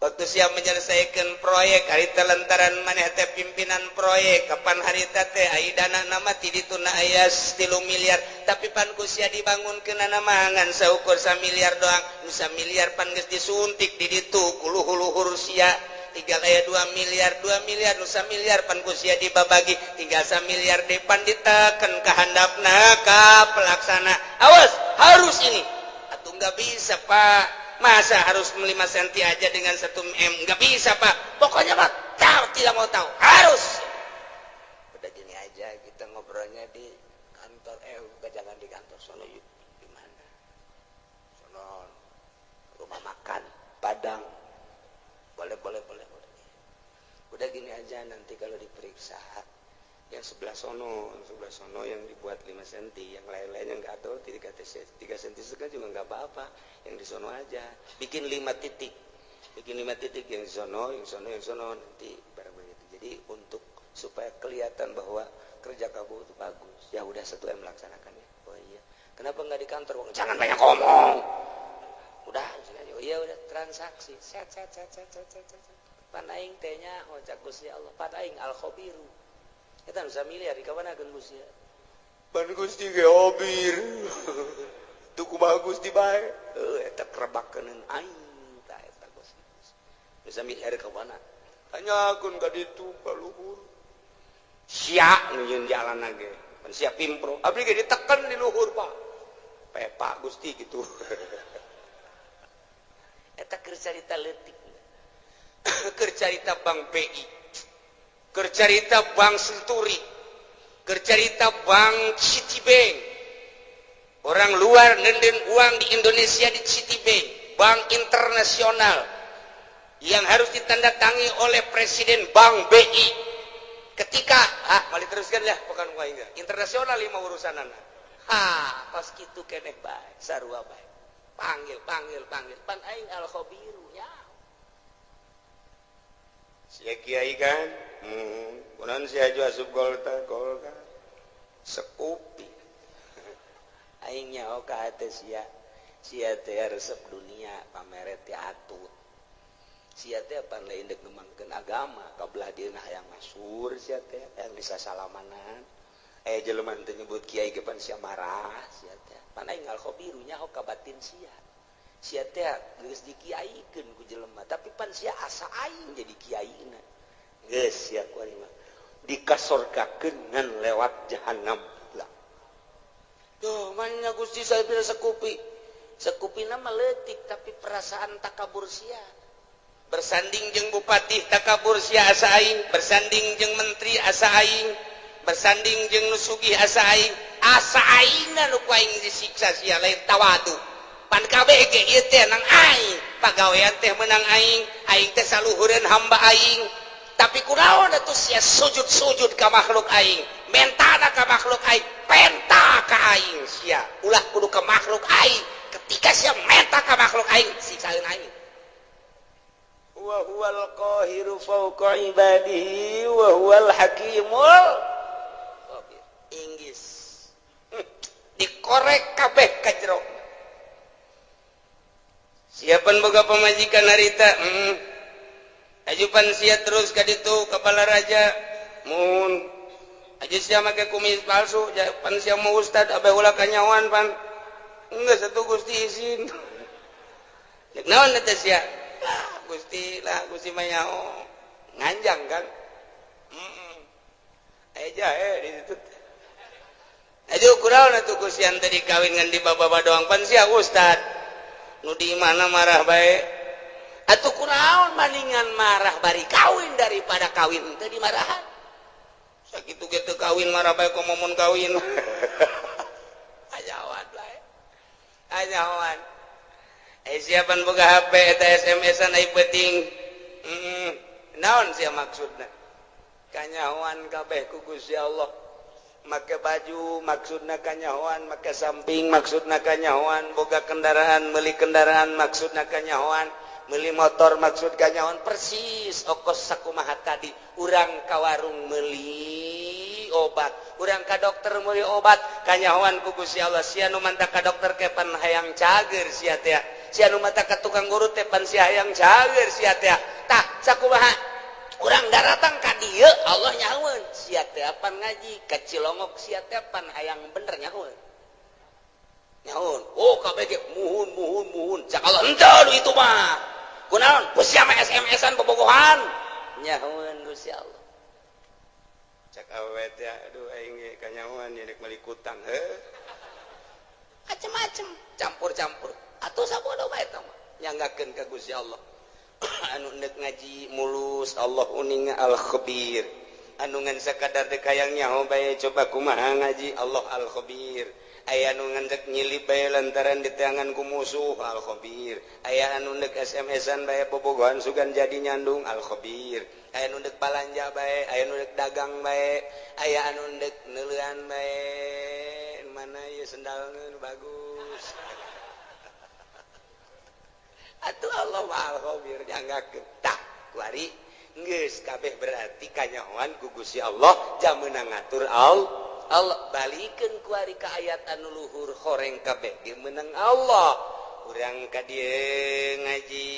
Waktu sia menyelesaikan proyek harita lantaran maneh teh pimpinan proyek kapan harita teh ai dana nama ti dituna aya 3 miliar tapi pan ku sia dibangunkeun mah ngan saukur 1 miliar doang nu 1 miliar pan geus disuntik di ditu ku luhur-luhur sia tinggal aya 2 miliar 2 miliar nu 1 miliar pan ku sia dibabagi tinggal 1 miliar deui pan diteken ka handapna ka pelaksana awas harus ini atuh nggak bisa Pak. Masa harus 5 cm aja dengan 1 M? Nggak bisa Pak. Pokoknya Pak, tahu tidak mau tahu. Harus. Udah gini aja kita ngobrolnya di kantor. Bukan jangan di kantor. Sono yuk. Di mana? Sono rumah makan Padang. Boleh, boleh, boleh, boleh. Udah gini aja nanti kalau diperiksa yang sebelah sono yang dibuat 5 cm, yang lain-lainnya nggak atau 3 cm juga nggak apa-apa, yang di sono aja bikin 5 titik, bikin 5 titik yang di sono, yang sono, yang sono nanti barang begitu. Jadi untuk supaya kelihatan bahwa kerja kamu itu bagus. Ya udah 1 M melaksanakannya. Oh iya, kenapa nggak di kantor? Jangan banyak ngomong. Udah, oh iya udah transaksi. Set set set set set set. Pan aing teh nya, oh cak Gusti Allah, pan aing al khabiru. Eta bisa miliar di kapan akan Gusti? Pan Gusti ge obir. Tuh kumaha Gusti bae. Eta kerebakeun aing tah eta Gusti. Bisa miliar ka mana? Tanyakeun ka ditu ka luhur. Sia nu yeun jalan ge. Pan sia pimpro. Abdi ge diteken di luhur, Pak. Pepa Gusti gitu. Eta keur carita leutik. Keur carita Bank BI. Kercarita Bank Senturi, kercarita Bank Citibank. Orang luar nenden uang di Indonesia di Citibank, bank internasional yang harus ditandatangi oleh Presiden Bank BI. Ketika mau diteruskan ya, bukan gua enggak. Internasional lima urusanana. Ha, pas kitu keneh bae, sarua bae. Panggil, panggil, panggil. Pan aing al khabiru nya. Sia kiai kan? Kunaon sia aju asup golkar, golkar. Sekupi. Aing nyaho ka hate sia. Sia teh resep dunia, pamere teh atut. Sia teh pan lain deuk ngembangkeun agama, ka belah dieuna hayang masyhur sia teh, hayang disasalamanan. Jelema teh nyebut kiai ge pan sia marah sia teh. Pan aing al khabiru nyaho ka batin sia. Sia teh geus dikiaikeun ku jelema, tapi pan sia asa aing jadi kiaina. Geus sia ku ari mah dikasorgakeun ngan lewat jahanam lah. Duh, manya Gusti saya bila sekupi. Sekupina mah leutik tapi perasaan takabur sia. Bersanding jeung bupati takabur sia asa aing, bersanding jeung menteri asa aing, bersanding jeung nu sugih asa aing, asa aingna nu ku aing disiksa sia lain tawadu. Pan kabeh ge ieu teh nang aing, pagawean teh menang aing, aing teh saluhureun hamba aing. Tapi kunaon atuh sia sujud-sujud ka makhluk aing, mentana ka makhluk aing, penta ka aing sia. Ulah kudu ka makhluk aing. Ketika sia menta ka makhluk aing, siksaeun aing. Wa huwal qahiru fawqa ibadihi wa huwal hakimul khabir. Inggris dikorek kabeh ka jero. Siapan boga pamajikan harita? Ajupan sia terus ka ditu ka Balaraja. Mun aja sia make kumis palsu, pan sia mau ustad abe ulah kanyawan pan. Enggak satu Gusti izin. Cek naon eta sia? Lah Gusti, lah Gusti mah nyaho. Nganjang kan? Heeh. Aya jahe di situ. Aju kunaon atuh Gusti ante dikawin ngan di baba doang pan sia ustad. Nu di mana marah bae. Atuh kunaon maningan marah bari kawin daripada kawin teu dimarahan. Sakitu ge teu kawin marah bae komo mun kawin. Ajawan bae. Ajawan. Siapan boga HP eta SMS-an ai peuting. Naon sia maksudna? Kanyahoan kabeh ku Gusti Allah. Make baju maksudna kanyahoan, make samping maksudna kanyahoan, boga kendaraan, meuli kendaraan maksudna kanyahoan, meuli motor maksud kanyahoan, persis okos sakumaha tadi. Urang ka warung meuli obat, urang ka dokter meuli obat, kanyahoan ku Gusti Allah. Sia nu manta ka dokter ke pan hayang cager sia teh. Sia nu manta ka tukang urut teh pan sia hayang cager sia teh. Tah sakumaha urang daratang ka dieu Allah nyahoeun sia teh pan ngaji ka Cilongok sia teh pan hayang bener nyahoeun. Nyahoeun. Oh kabeh ge muhun muhun muhun. Cak Allah henteu itu mah. Kunaon? Ku sia mah SMS-an bobogohan. Nyahoeun Gusti Allah. Cak awewe teh aduh aing ge kanyahoan ieu rek meuli kutang heuh. Macem-macem, campur-campur. Atuh sabodo bae eta mah. Nyanggakeun ka Gusti Allah. Anu nek ngaji mulus Allah uninga al-khabir. Anu ngan sakadar dek hayang nyaho bae coba kumaha ngaji Allah al-khabir. Aya anu ngan dek nyilip bae lantaran diteangan ku musuh al-khabir. Aya anu nek SMS-an bae bobogohan sugan jadi nyandung al-khabir. Aya anu dek balanja bae, aya anu dek dagang bae, aya anu dek neuleuan bae. Mana ieu sendalna nu bagus. Atuh Allah al-khabir nyanggakeun. Tah kuari geus kabeh berarti kanyahoan ku Gusti Allah jam meunang ngatur Allah. Allah balikeun kuari ka ayat anu luhur horeng kabeh ge meunang Allah. Urang ka dieu ngaji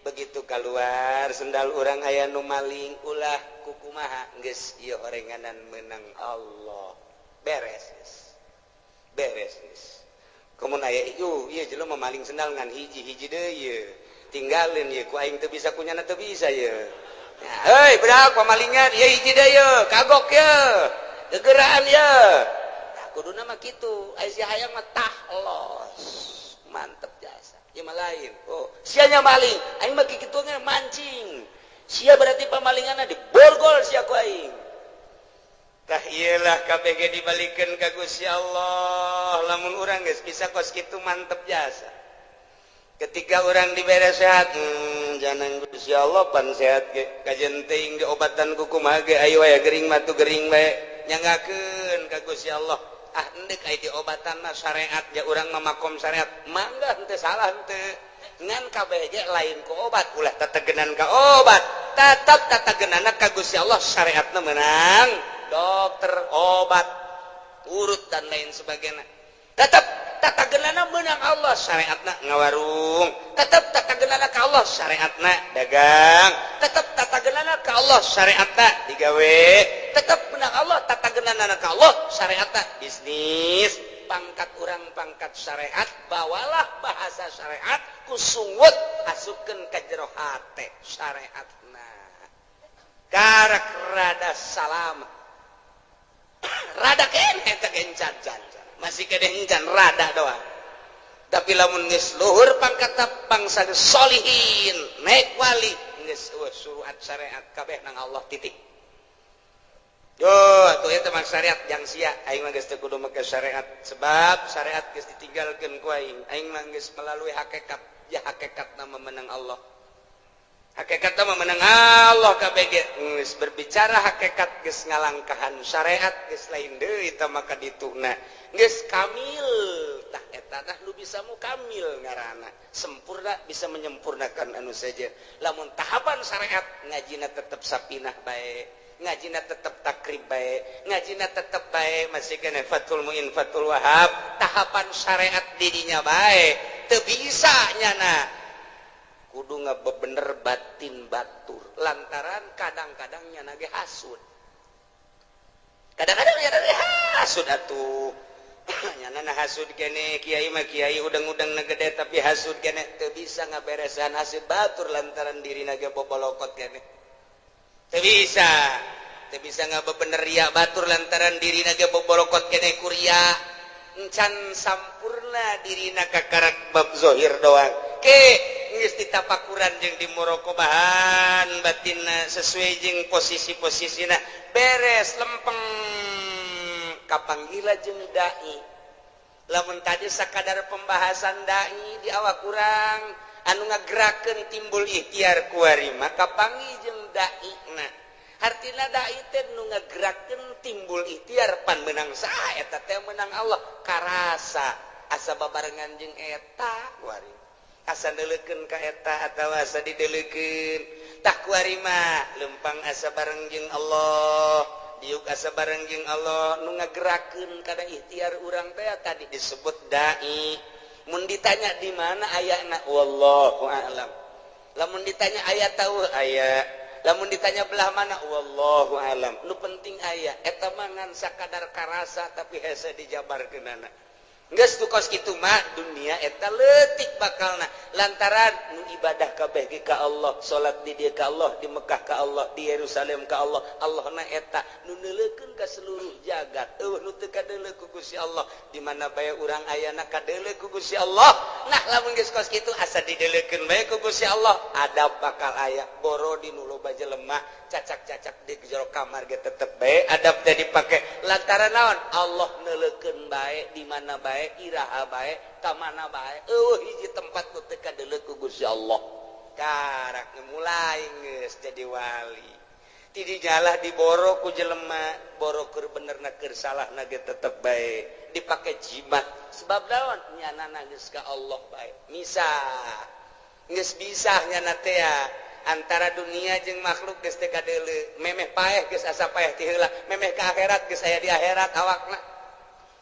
begitu keluar sendal urang aya nu maling ulah kukumaha geus ieu horenganan meunang Allah. Beres geus. Beres geus. Komun aya ieu ieu jelema maling sendal ngan hiji-hiji deui ieu. Tinggalin ieu ku aing teu bisa kunyana teu bisa ieu. Hei budak pamalingan ieu hiji deui ieu kagok ieu. Gegeraan ieu. Tah kuduna mah kitu. Aya sia hayang mah tah los. Mantep jasa. Ieu mah lain. Oh, sia nya maling. Aing mah kitu ge mancing. Sia berarti pamalinganna diborgol sia ku aing. Tah iyalah KBG dibalikeun ka Gusti Allah. Lamun urang geus bisa kos kitu mantep jasa. Ketika urang dibere sehat, jangan Gusti Allah pan sehat ge kajen teuing diobatan ku kumaha ge ayo aya gering mah tuh gering bae nyanggakeun ka Gusti Allah. Ah endek aya diobatan mah syariat ja urang mah makom syariat. Mangga henteu salah henteu. Ngan kabeh ge lain ku obat, ulah tetegenan ka obat. Tetep tetegenanna ka Gusti Allah syariatna meunang. Dokter, obat, urut dan lain sebagainya. Tetap tatagenana menang Allah syariatna ngawarung. Tetap tatagenana ka Allah syariatna dagang. Tetap tatagenana ka Allah syariatna digawe. Tetap menang Allah tatagenana ka Allah syariatna bisnis. Pangkat urang pangkat syariat, bawalah bahasa syariat ku sungut asupkeun ka jero hate syariatna. Karak rada salam. Rada keneh teh gencan-can. Masih kene encan rada doang. Tapi lamun geus luhur pangkat, bangsa solihin, naik wali, geus suruhat syariat kabeh nang Allah, titik. Yo, atuh eta mah syariat jang sia. Aing mah geus teu kudu make syariat, sebab syariat geus ditinggalkeun ku aing. Aing mah geus melalui hakikat. Ya, hakikat nama menang Allah, hakikat nama menang Allah kabeh ge. Geus berbicara hakikat, geus ngalangkahan syariat, geus lain deui eta. Maka dituna geus kamil. Tah, eta tah nu bisa mukamil ngaranna, sempurna, bisa menyempurnakan anu saja. Lamun tahapan syariat, ngajina tetep sapinah bae, ngajina tetep takrib bae, ngajina tetep bae, masih kena Fathul Muin, Fathul Wahab, tahapan syariat dirinya bae teu bisa. Nyana kudu ngabebener batin batur, lantaran kadang-kadang nyana ge hasud, kadang-kadang nyana ge hasud. Atuh nyana na hasud kene. Kiai mah kiai udang-udang na gede, tapi hasud kene. Teu bisa ngaberesan hasud batur, lantaran dirina ge bobolokot kene. Teu bisa, teu bisa ngabebener ria batur, lantaran dirina ge bobolokot kene ku ria. Encan sampurna dirina, kakarak bab zohir doang. Ke geus ditapakuran jeung dimuroqobahan batinna sesuai jeung posisi-posisina, beres, lempeng, kapanggila jeung dai. Lamun tadi sakadar pembahasan dai di awak kurang anu ngagerakeun timbul ikhtiar kuari, maka panggih jeung dai na. Hartina dai teh nu ngagerakeun timbul ikhtiar. Pan menang saha eta teh? Menang Allah. Karasa asa babarengan jeung eta kuari, asa neuleukeun ka eta atawa asa dideulekeun. Tah, kuari mah lempang asa bareng jeung Allah, diuk asa bareng jeung Allah. Nu ngagerakeun kana ikhtiar urang teh tadi disebut dai. Mun ditanya di mana ayana, wallahu a'lam. Lamun ditanya aya tahu aya, lamun ditanya belah mana, wallahu alam. Nu penting aya. Eta mah ngan sakadar karasa, tapi hese dijabarkeunana. Geus tu kos kitu mah dunia eta leutik bakalna, lantaran nu ibadah kabeh ge ka Allah, salat di dieu ka Allah, di Mekah ka Allah, di Yerusalem ka Allah. Allah na eta nu neuleukeun ka seluruh jagat. Euweuh nu teu kadeuleu ku Gusti Allah. Di mana bae urang ayana, kadeuleu ku Gusti Allah. Nah, lamun geus kos kitu, asa dideuleukeun bae ku Gusti Allah, adab bakal aya. Boro di nu loba jelema, cacak-cacak di jero kamar ge tetep bae adab teh dipake. Lantaran naon? Allah neuleukeun bae, di mana bae, iraha bae, ka mana bae. Euweuh hiji tempat nu teu kadeuleu ku Gusti Allah. Karak mulai geus jadi wali. Ti dijalah diboro ku jelema, boro keur benerna keur salahna ge tetep bae dipake jimat. Sebab naon? Nyana geus ka Allah bae. Misah geus bisa nyana teh antara dunia jeung makhluk, geus teu kadeuleu. Memeh paeh geus asa paeh ti heula, memeh ka akhirat geus aya di akhirat awakna.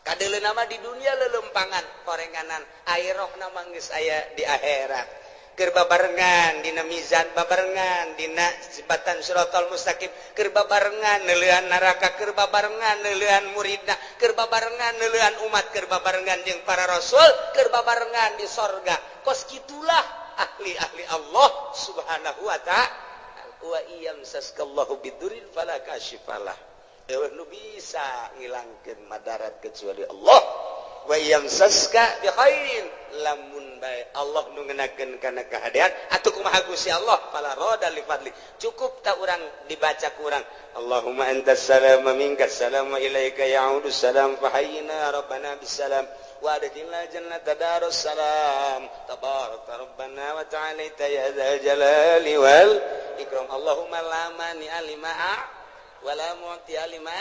Kadeuleu nama di dunia lelempangan korenganan, akhirah nama geus aya di akhirat. Keur babarengan dina mizan, babarengan dina jembatan siratal mustaqim, keur babarengan neuleuhan neraka, keur babarengan neuleuhan muridna, keur babarengan neuleuhan umat, keur babarengan jeung para rasul, keur babarengan di sorga. Kos kitulah ahli-ahli Allah Subhanahu wa ta'ala. Wa iyamsaskallahu bidurin fala kasyifalah, euweuh nu bisa ngilangkeun madarat kecuali Allah. Wa yamsaska bi khairin, lamun bae Allah nu ngenakeun kana kahadean atuh kumaha Gusti Allah, fala rada li fadli. Cukup tak urang dibaca ku urang, Allahumma antas salam wa minkas salam wa ilaika ya'udu salam, fahayyina rabbana bisalam wa adkhilna jannata darus salam, tabaraka rabbana wa ta'alaita ya dzal jalali wal ikram. Allahumma la mani'a lima wala mu'tiya lima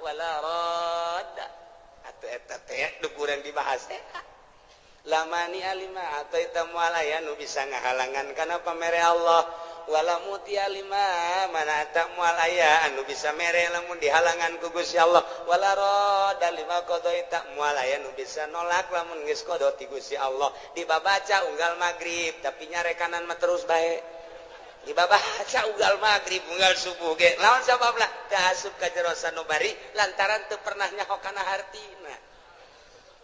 wala radda. Atau eta teh nu kurang dibahas teh, la mani'a lima a'thaita, moal aya nu bisa ngahalangan kana pamere Allah, wala mu'tiya lima mana'ta, moal aya anu bisa mere lamun dihalangan ku Gusti Allah, wala radda lima qadaita, moal aya nu bisa nolak lamun geus qada ti Gusti Allah. Dibabaca unggal magrib, tapi nyarekanan mah terus bae. Dibabaca unggal magrib, unggal subuh ge. Lawan sababna? Teu asup ka jero sanubari, lantaran teu pernah nyaho kana hartina.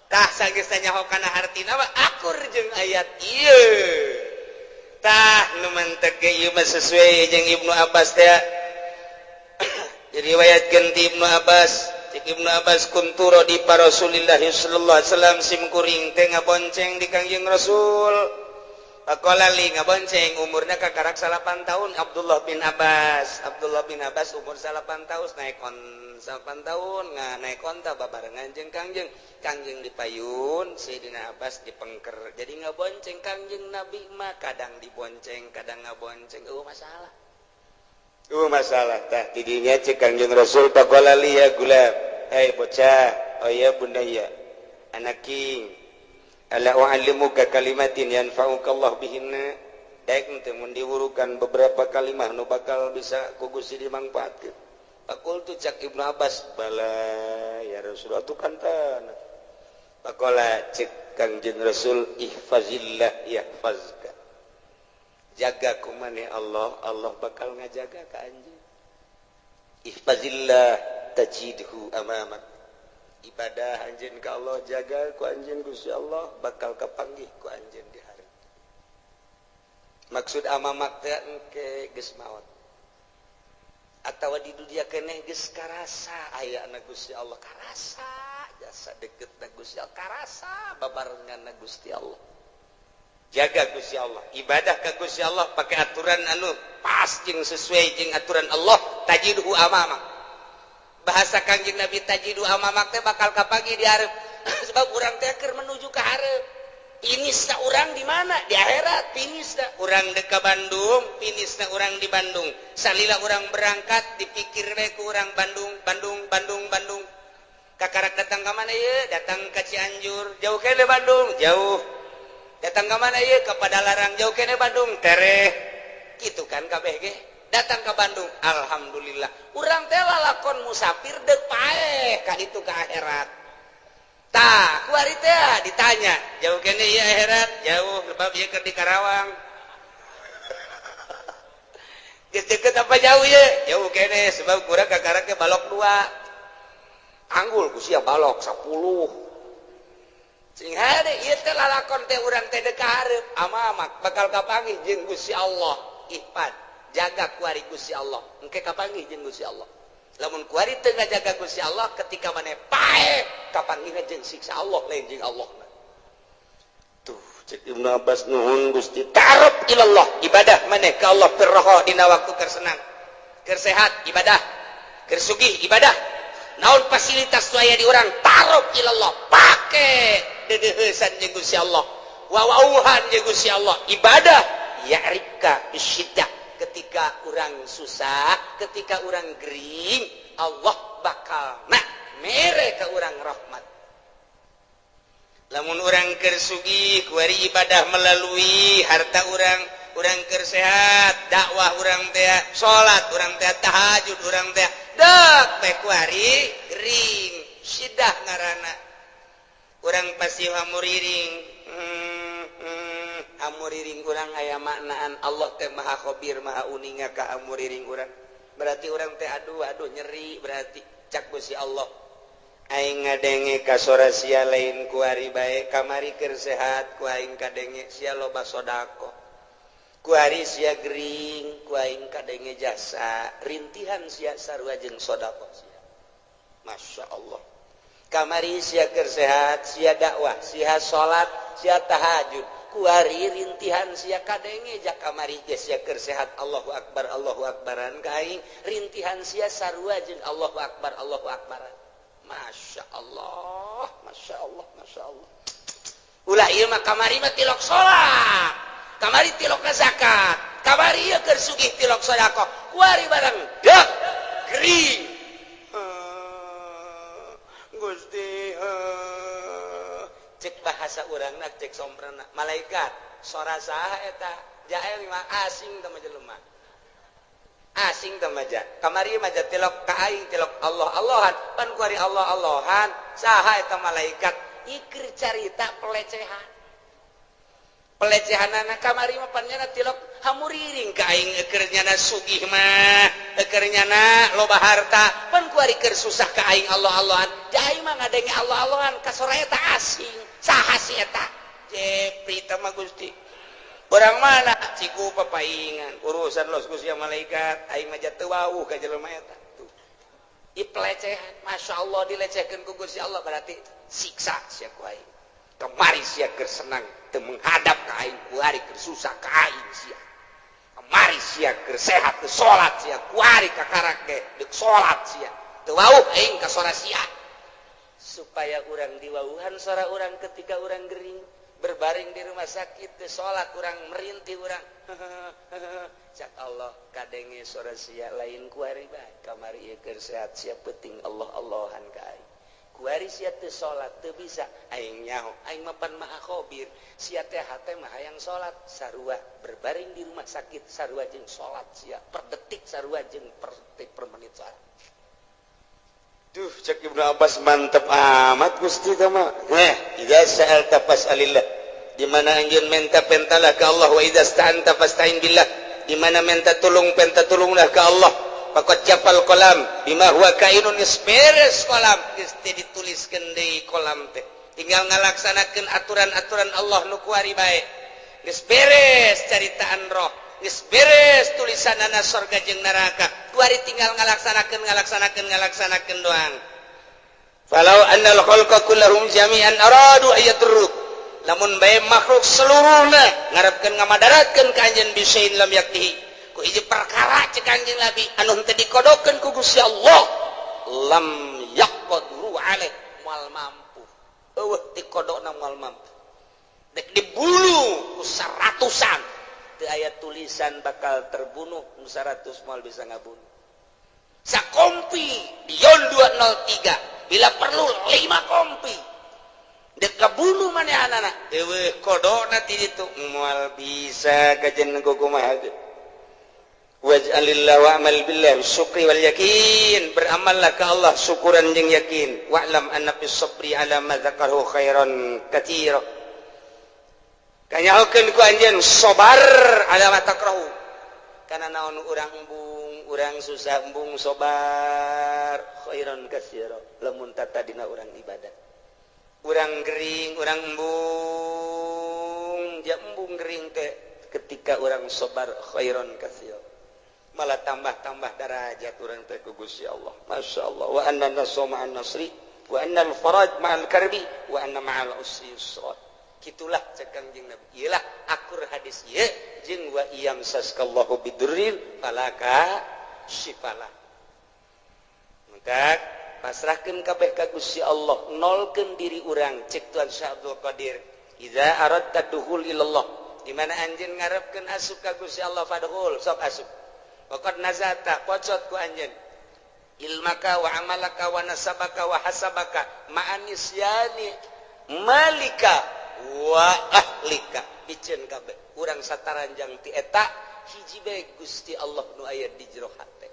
Tah, sanggeus nyaho kana hartina mah akur jeung ayat ieu. Tah, nu mentek ge ieu mah sesuai jeung Ibnu Abbas teh. Diriwayatkeun ti Ibnu Abbas. Cek Ibnu Abbas kuntu radifa Rasulillah sallallahu alaihi wasallam, sim kuring teh ngabonceng di Kangjeng Rasul. Faqala li, ngabonceng umurna kakarak 9 tahun Abdullah bin Abbas. Abdullah bin Abbas umur 9 tahun naik on 9 tahun nga naik onta babarengan jeung Kangjeng. Kangjeng dipayun, Sayyidina Abbas dipengker. Jadi ngabonceng Kangjeng Nabi mah kadang dibonceng, kadang ngabonceng, eueuh masalah. Eueuh masalah tah tidinya cek Kangjeng Rasul faqala li ya gulam, "Hei bocah, oh ya bunaya, anaking, ala u'allimuka kalimatin yanfa'uka Allah bihinna." Daek teu mun diwurukan beberapa kalimah nu bakal bisa ku Gusti dimangfaatkeun. Faqultu, cak Ibnu Abbas, "Bala ya Rasulullah," tu kan tanah. Faqala, cek Kangjeng Rasul, "Ihfazillah yahfazka." Jaga ku maneh Allah, Allah bakal ngajaga ka anjeun. Ihfazillah tajidhu amamak. Ibadah anjeun ka Allah, jaga ku anjeun Gusti Allah, bakal kapanggih ku anjeun di hari. Maksud amamak teh engke geus maot atawa di dunia keneh geus karasa aya na Gusti Allah, karasa jasa deket na Gusti Allah, karasa babarengan na Gusti Allah. Jaga Gusti Allah, ibadah ka Gusti Allah pakai aturan anu pas jeung sesuai jeung aturan Allah, tajidhu amamak. Bahasa Kangjeng Nabi tajidhu amamak teh bakal kapanggih di hareup, sebab urang teh keur menuju ke hareup. Finisna urang di mana? Di akhirat finisna. Urang dek ka Bandung, finisna urang di Bandung. Salila urang berangkat dipikir we ku urang Bandung, Bandung, Bandung, Bandung. Kakarak datang ka mana ieu? Datang ka Cianjur, jauh kene Bandung, jauh. Datang ka mana ieu? Ka Padalarang, jauh kene Bandung, tereh. Gitu kan kabeh ge. Datang ke Bandung, alhamdulillah. Urang teh lalakon musafir dek paeh ka ditu ka akhirat. Tah, kuari teh ditanya, jauh kene ieu akhirat? Jauh, sebab ieu keur di Karawang. Geus deket apa jauh ye? Jauh kene, sebab kurang kakarak ge balok dua. Anggul ku sia balok 10. Sing hade ieu teh lalakon teh urang teh dek ka hareup, amamak bakal kapanggih jeung Gusti Allah. Ihfad, jaga kuari Gusti Allah. Engke kapanggih jeung Gusti Allah. Lamun kuari teu ngajaga Gusti Allah ketika maneh paeh, kapanggihna jeung siksa Allah, lain jeung Allah. Tuh, cek Ibnu Abbas, nuhun Gusti. Ta'aruf ilallah, ibadah maneh ka Allah firroha dina waktu keur senang. Keur sehat ibadah, keur sugih ibadah. Naon fasilitas nu aya di urang, ta'aruf ilallah, pake dedeuheusan jeung Gusti Allah. Wawauhan jeung Gusti Allah, ibadah ya'rifka bisyiddah. Ketika urang susah, ketika urang gering, Allah bakal nak mere ke urang rahmat. Lamun urang keur sugih, kuari ibadah melalui harta urang, urang keur sehat, dakwah urang teh, salat urang teh, tahajud urang teh, dek teh kuari gering, sidah ngaranna. Urang pasti hamuriring. Hamuriring urang aya maknaan Allah teh maha khabir, maha uninga ka hamuriring urang. Berarti urang teh aduh aduh nyeri, berarti cak Gusti Allah. Aing ngadenge ka sora sia lain kuari bae, kamari keur sehat ku aing kadenge sia loba sodako. Kuari sia gering ku aing kadenge jasa rintihan sia sarua jeung sodako sia. Masya Allah. Kamari sia keur sehat, sia dakwah, sia salat, sia tahajud. Kuari rintihan sia kadenge jak kamari ge sia keur sehat Allahu akbar Allahu akbaran ka aing, rintihan sia sarua jeung Allahu akbar Allahu akbaran. Masya Allah, Masya Allah, Masya Allah. Ulah ieu mah kamari mah tilok salat, kamari tilok zakat, kamari ieu keur sugih tilok sedekah, kuari barang dek gering. Gusti, cek bahasa urangna, cek somprana malaikat sora saha eta? Jael mah asing teh mah, jelema asing teh mah. Kamari mah tilok ka aing, tilok Allah Allahan, pan kuari Allah Allahan saha eta malaikat? Ikir carita pelecehan, pelecehan anak kamari mah pan nyana tilok hamuriring ka aing, eukeur nyana sugih mah, eukeur nyana loba harta, pan kuari keur susah ka aing Allah Allahan. Aing mah ngadenge Allah Allahan ka sora eta asing, saha si eta? Jepri teh mah Gusti. Orang mana? Ciku papaingan urusan los Gusti malaikat, aing mah teu wawuh ka jelema eta. Tuh. Di pelecehan, Masya Allah dilecehkan ku Gusti Allah berarti siksa sia ku aing. Kemari sia keur senang teu menghadap ka aing, kuari keur susah ka aing sia. Kemari sia keur sehat teu salat sia, kuari kakarak ge deuk salat sia. Teu wauh aing ka sora sia. Supaya urang diwauhan sora urang ketika urang gering, berbaring di rumah sakit teu salat urang merintih urang. Cak Allah kadenge sora sia lain kuari bae kamari ieu keur sehat sia penting Allah Allahan ka aing. Kuari sia teu salat teu bisa aing nyaho aing mah pan maha khabir sia teh hate mah hayang salat sarua berbaring di rumah sakit sarua jeung salat sia per detik sarua jeung per detik per menit salat. Duh cek Ibnu Abbas mantep amat Gusti teh mah. Idza sa'alta fas'alillah. Di mana anjeun menta pentalah ka Allah wa idza sta'anta fasta'in billah. Di mana menta tulung penta tulunglah ka Allah. Faqad jafal qalam bima huwa kainun geus beres qalam geus teu dituliskeun deui qalam teh. Tinggal ngalaksanakeun aturan-aturan Allah nu kuari bae. Geus beres caritaan roh, geus beres tulisanana sorga jeung neraka. Kuari tinggal ngalaksanakeun ngalaksanakeun ngalaksanakeun doang. Falau annal khalqa kullahum jami'an aradu ayaturruk. Lamun bae makhluk seluruhna ngarepkeun ngamadaratkeun ka anjeun bisain lam yaktihi ku hiji perkara cek anjeun Nabi anu henteu dikodokeun ku Gusti Allah lam yaqdiru alaih moal mampu eueuh dikodokna moal mampu dek dibulu ku seratusan teu aya tulisan bakal terbunuh nu 100 moal bisa ngabunuh sakompi Dion 203 bila perlu 5 kompi dek kabunuh manehanana eueuh kodona ti ditu moal bisa kajen kumaha ge. Waj'alillah wa'mal billah syukri wal yakin, beramallah ka Allah syukuran jeung yakin. Wa'lam anna fis sabri ala ma dzakarahu khairan katsira. Kanyahokeun ku anjeun sabar ala ma takrahu. Kana naon urang embung, urang susah embung sabar khairan katsira. Lamun tatadina urang ibadah. Urang gering, urang embung, ja embung gering teh ketika urang sabar khairan katsira. Malah tambah-tambah darajat urang teh ku Gusti Allah. Masya Allah. Wa anna nasra ma'an nasri, wa anna al-faraj ma'al karbi, wa anna ma'al usri yusra. Kitulah cek Kangjeng Nabi. Iyalah akur hadis ieu jeung wa iyamsaskallahu bidurrin falaka syifala. Maka pasrahkeun kabeh ka Gusti Allah, nolkeun diri urang cek Tuan Syekh Abdul Qadir. Idza aradta dukhul ilallah, di mana anjeun ngarepkeun asup ka Gusti Allah fadkhul, sok asup. Waqad nazata pocot ku anjeun ilmaka wa amalaka wa nasabaka wa hasabaka ma'anisyani malika wa ahlika piceun kabeh urang sataranjang ti eta hiji bae Gusti Allah nu aya di jero hate.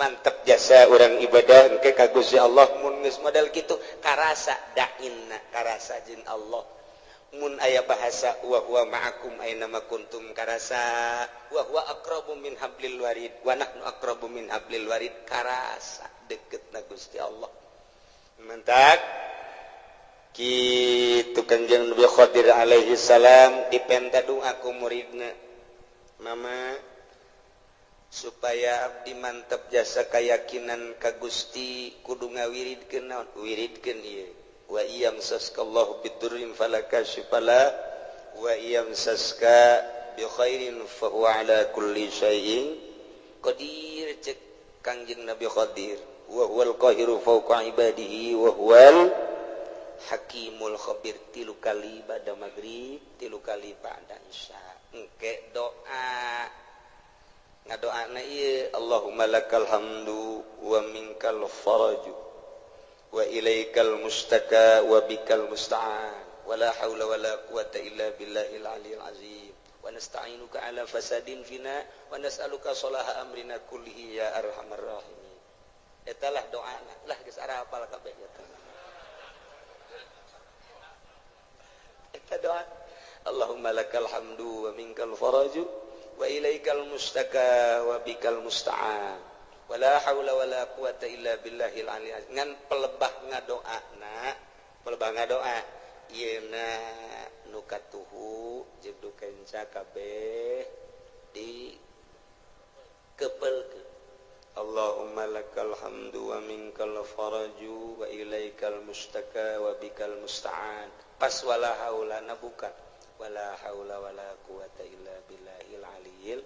Mantep jasa urang ibadah engke ka Gusti Allah mun geus model kitu karasa dainna karasa jeung Allah. Mun aya bahasa wa huwa ma'akum aina ma kuntum karasa wa huwa aqrabu min hablil warid wa nahnu aqrabu min hablil warid karasa deketna Gusti Allah. Mentak kitu Kanjeng Nabi Khadir alaihi salam dipenta doa ku muridna, mama supaya abdi mantep jasa keyakinan ka Gusti kudu ngawiridkeun naon wiridkeun ieu wa iyamsaskallahu bidurrin falakashifala wa iyamsaska bi khairin fa huwa ala kulli syai'in qadir. Cek Kangjeng Nabi Khadir wa huwal qahiru fawqa ibadihi wa huwal hakimul khabir. 3 kali ba'da maghrib, 3 kali ba'da isya. Engke doa ngadoana ieu Allahumma lakal hamdu wa minkal faraju wa ilaikal mustaka wa bikal musta'an wa la haula wa la quwata illa billahil aliyil azim wa nasta'inuka ala fasadin fina wa nas'aluka salaha amrina kullihi ya arhamar rahimin. Eta lah doana lah geus arapal kabeh eta. Eta doa Allahumma lakal hamdu wa minkal faraju wa ilaikal mustaka wa bikal musta'an wala haula wala quwata illa billahil aliyil azim. Ngan pelebah ngadoana, pelebah ngadoa ieuna nu katuhu jeung nu kenca kabeh di kepelkeun. Allahumma lakal hamdu wa minkal faraju wa ilaikal mustaka wa bikal musta'an. Pas wala haula na buka wala haula wala quwata illa billahil aliyil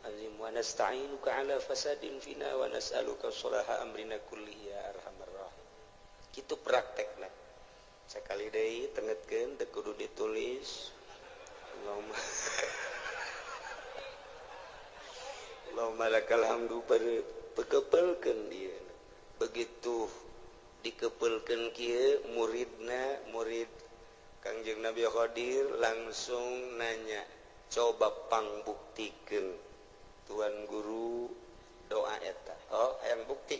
azim wa nasta'inuka ala fasadin fina wa nas'aluka sholaha amrina kullihi ya arhamar rahim. Kitu praktekna. Sakali deui tengetkeun teu kudu ditulis. Allahumma Allahumma lakal hamdu pekepelkeun ieu. Begitu dikepelkeun kieu muridna murid Kangjeng Nabi Khadir langsung nanya, coba pangbuktikeun tuan guru doa eta. Oh, hayang bukti.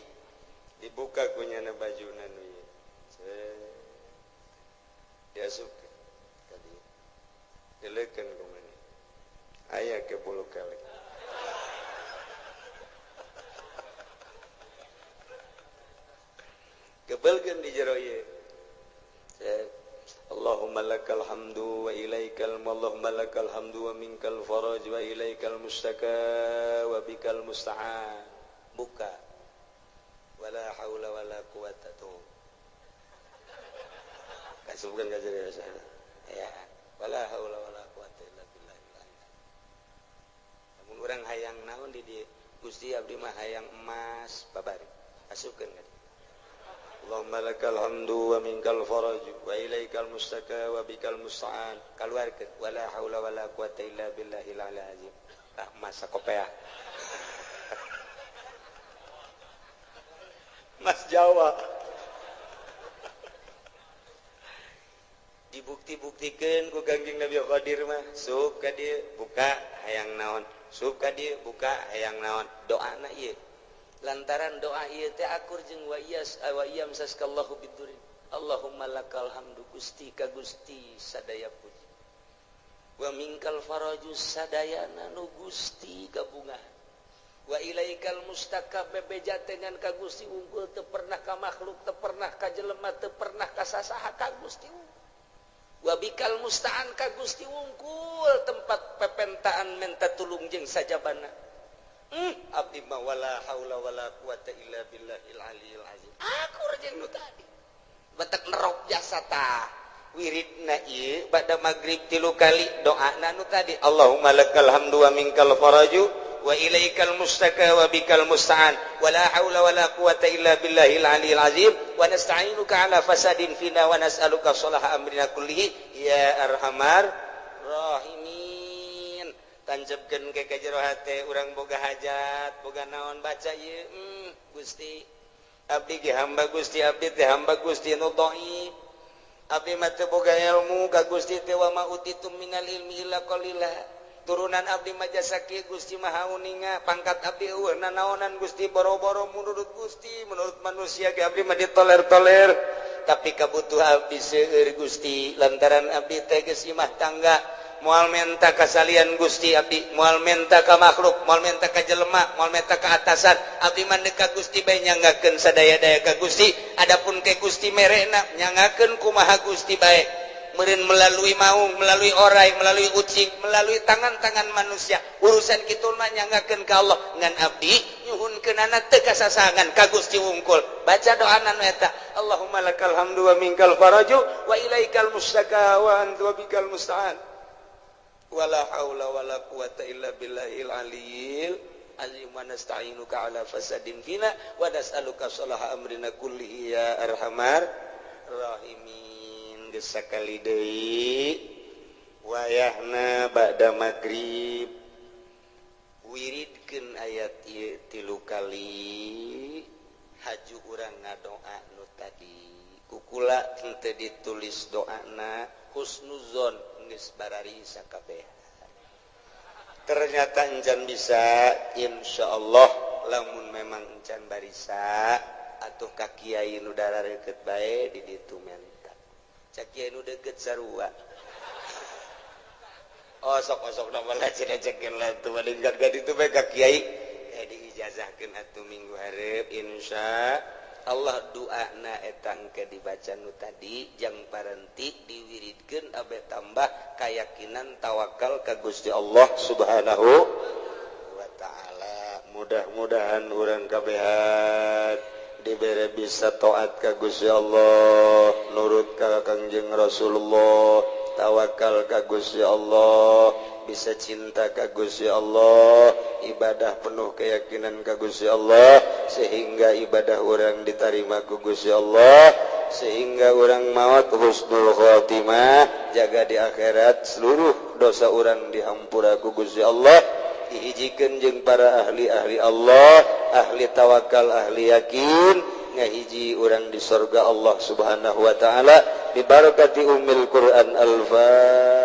Dibuka kunyana bajuna nu ieu. Diasupkeun tadi. Dileukeun kumaha. Aya ke bulu kali. Kebelkeun di jero ieu. Allahumma lakal hamdu wa ilaikal Allahumma lakal hamdu wa minkal faraj wa ilaikal mustaka wa bikal musta'an. Buka. Wala haula wala quwata tuh. Kasubkeun ka jero ya. Wala haula wala quwata illa billah. Lamun urang hayang naon di dieu? Gusti abdi mah hayang emas babari. Asupkeun ka dieu. Allahumma lakal hamdu wa minkal faraj wa ilaikal mustaka wa bikal musta'an. Kaluarkeun wala haula wala quwata illa billahil aliyil azim. Tah masa kopeah. Mas Jawa. Dibukti-buktikeun ku Kangjeng Nabi Khadir mah, sup ka dieu buka hayang naon, sup ka dieu buka hayang naon. Doana ieu. Lantaran doa ieu teh akur jeung wa iyas wa iyam saskallahu bidurin. Allahumma lakal hamdu Gusti ka Gusti sadaya puji. Wa minkal faraju sadayana nu Gusti gabungan. Wa ilaikal mustaka bebeja dengan ka Gusti unggul teu pernah ka makhluk, teu pernah ka jelema, teu pernah ka sasaha ka Gusti unggul. Wa bikal musta'an ka Gusti unggul tempat pepentaan menta tulung jeung sajabana. Abdi mah wala haula wala quwata illa billahil aliyil azim. Aku jeung nu tadi. Batek nerok jasa tah. Wiridna ieu bada magrib 3 kali doana nu tadi. Allahumma lakal hamdu wa minkal faraju wa ilaikal mustaka wa bikal musta'an wala haula wala quwata illa billahil aliyil azim wa nasta'inuka ala fasadin fina wa nas'aluka sholaha amrina kullihi ya arhamar rahimin. Tanjepkeun ke jero hate urang boga hajat boga naon baca ieu. Gusti abdi ge hamba Gusti, abdi teh hamba Gusti nu dhaif, abdi mah teu boga ilmu ka Gusti teh wa ma utitum minal ilmi illa qalila. Turunan abdi mah jasa kieu Gusti Maha Uninga, pangkat abdi eueuh nanaonan Gusti, boro-boro menurut Gusti, menurut manusia ge abdi mah ditoler-toler, tapi kabutuh abdi seueur Gusti lantaran abdi teh geus imah tangga. Moal menta kasalian Gusti abdi, moal menta ka makhluk, moal menta ka jelema, moal menta ka atasan, abdi mah ka Gusti bae nyanggakeun sadaya-daya ka Gusti. Adapun ke Gusti merena nyanggakeun kumaha Gusti bae, meureun melalui maung, melalui orai, melalui ucing, melalui tangan-tangan manusia. Urusan kitu mah nyanggakeun ka Allah. Ngan abdi nyuhunkeunana teu kasasangan ka Gusti wungkul. Baca doana nu eta, Allahumma lakal hamdu wa minkal faraju wa ilaikal mustaka wa anta bikal musta'an. Wala haula wala quwata illa billahil aliyil azim wa nasta'inuka ala fasadin fina wa nas'aluka sholaha amrina kullihi ya arhamar rahimin. Geus sakali deui wayahna ba'da magrib wiridkeun ayat ieu 3 kali haju urang ngadoa nu tadi. Kukula teu ditulis doana husnuzon geus barari sakabeh. Ternyata encan bisa, insyaallah lamun memang encan barisa atuh ka kiai nu darareukeup bae di ditu menta. Cak kiai nu deukeut sarua. Osok-osok na malah cenah-cekeun lah tuh badengkat ka ditu bae ka kiai. Diijazahkeun atuh minggu hareup insya Allah doana eta engke dibaca nu tadi jang parenti diwiridkeun abe tambah keyakinan tawakal ka Gusti Allah Subhanahu wa taala. Mudah Mudah-mudahan urang kabehan dibere bisa taat ka Gusti Allah, nurut ka Kangjeng Rasulullah, tawakal ka Gusti Allah, bisa cinta ka Gusti Allah, ibadah penuh keyakinan ka Gusti Allah, sehingga ibadah urang diterima ku Gusti Allah, sehingga urang maut husnul khotimah, jaga di akhirat seluruh dosa urang dihampura ku Gusti Allah, dihijikeun jeung para ahli-ahli Allah, ahli tawakal, ahli yakin, ngahiji urang di sorga Allah Subhanahu wa Ta'ala, bibarakati Ummil Quran. Al-Fatihah.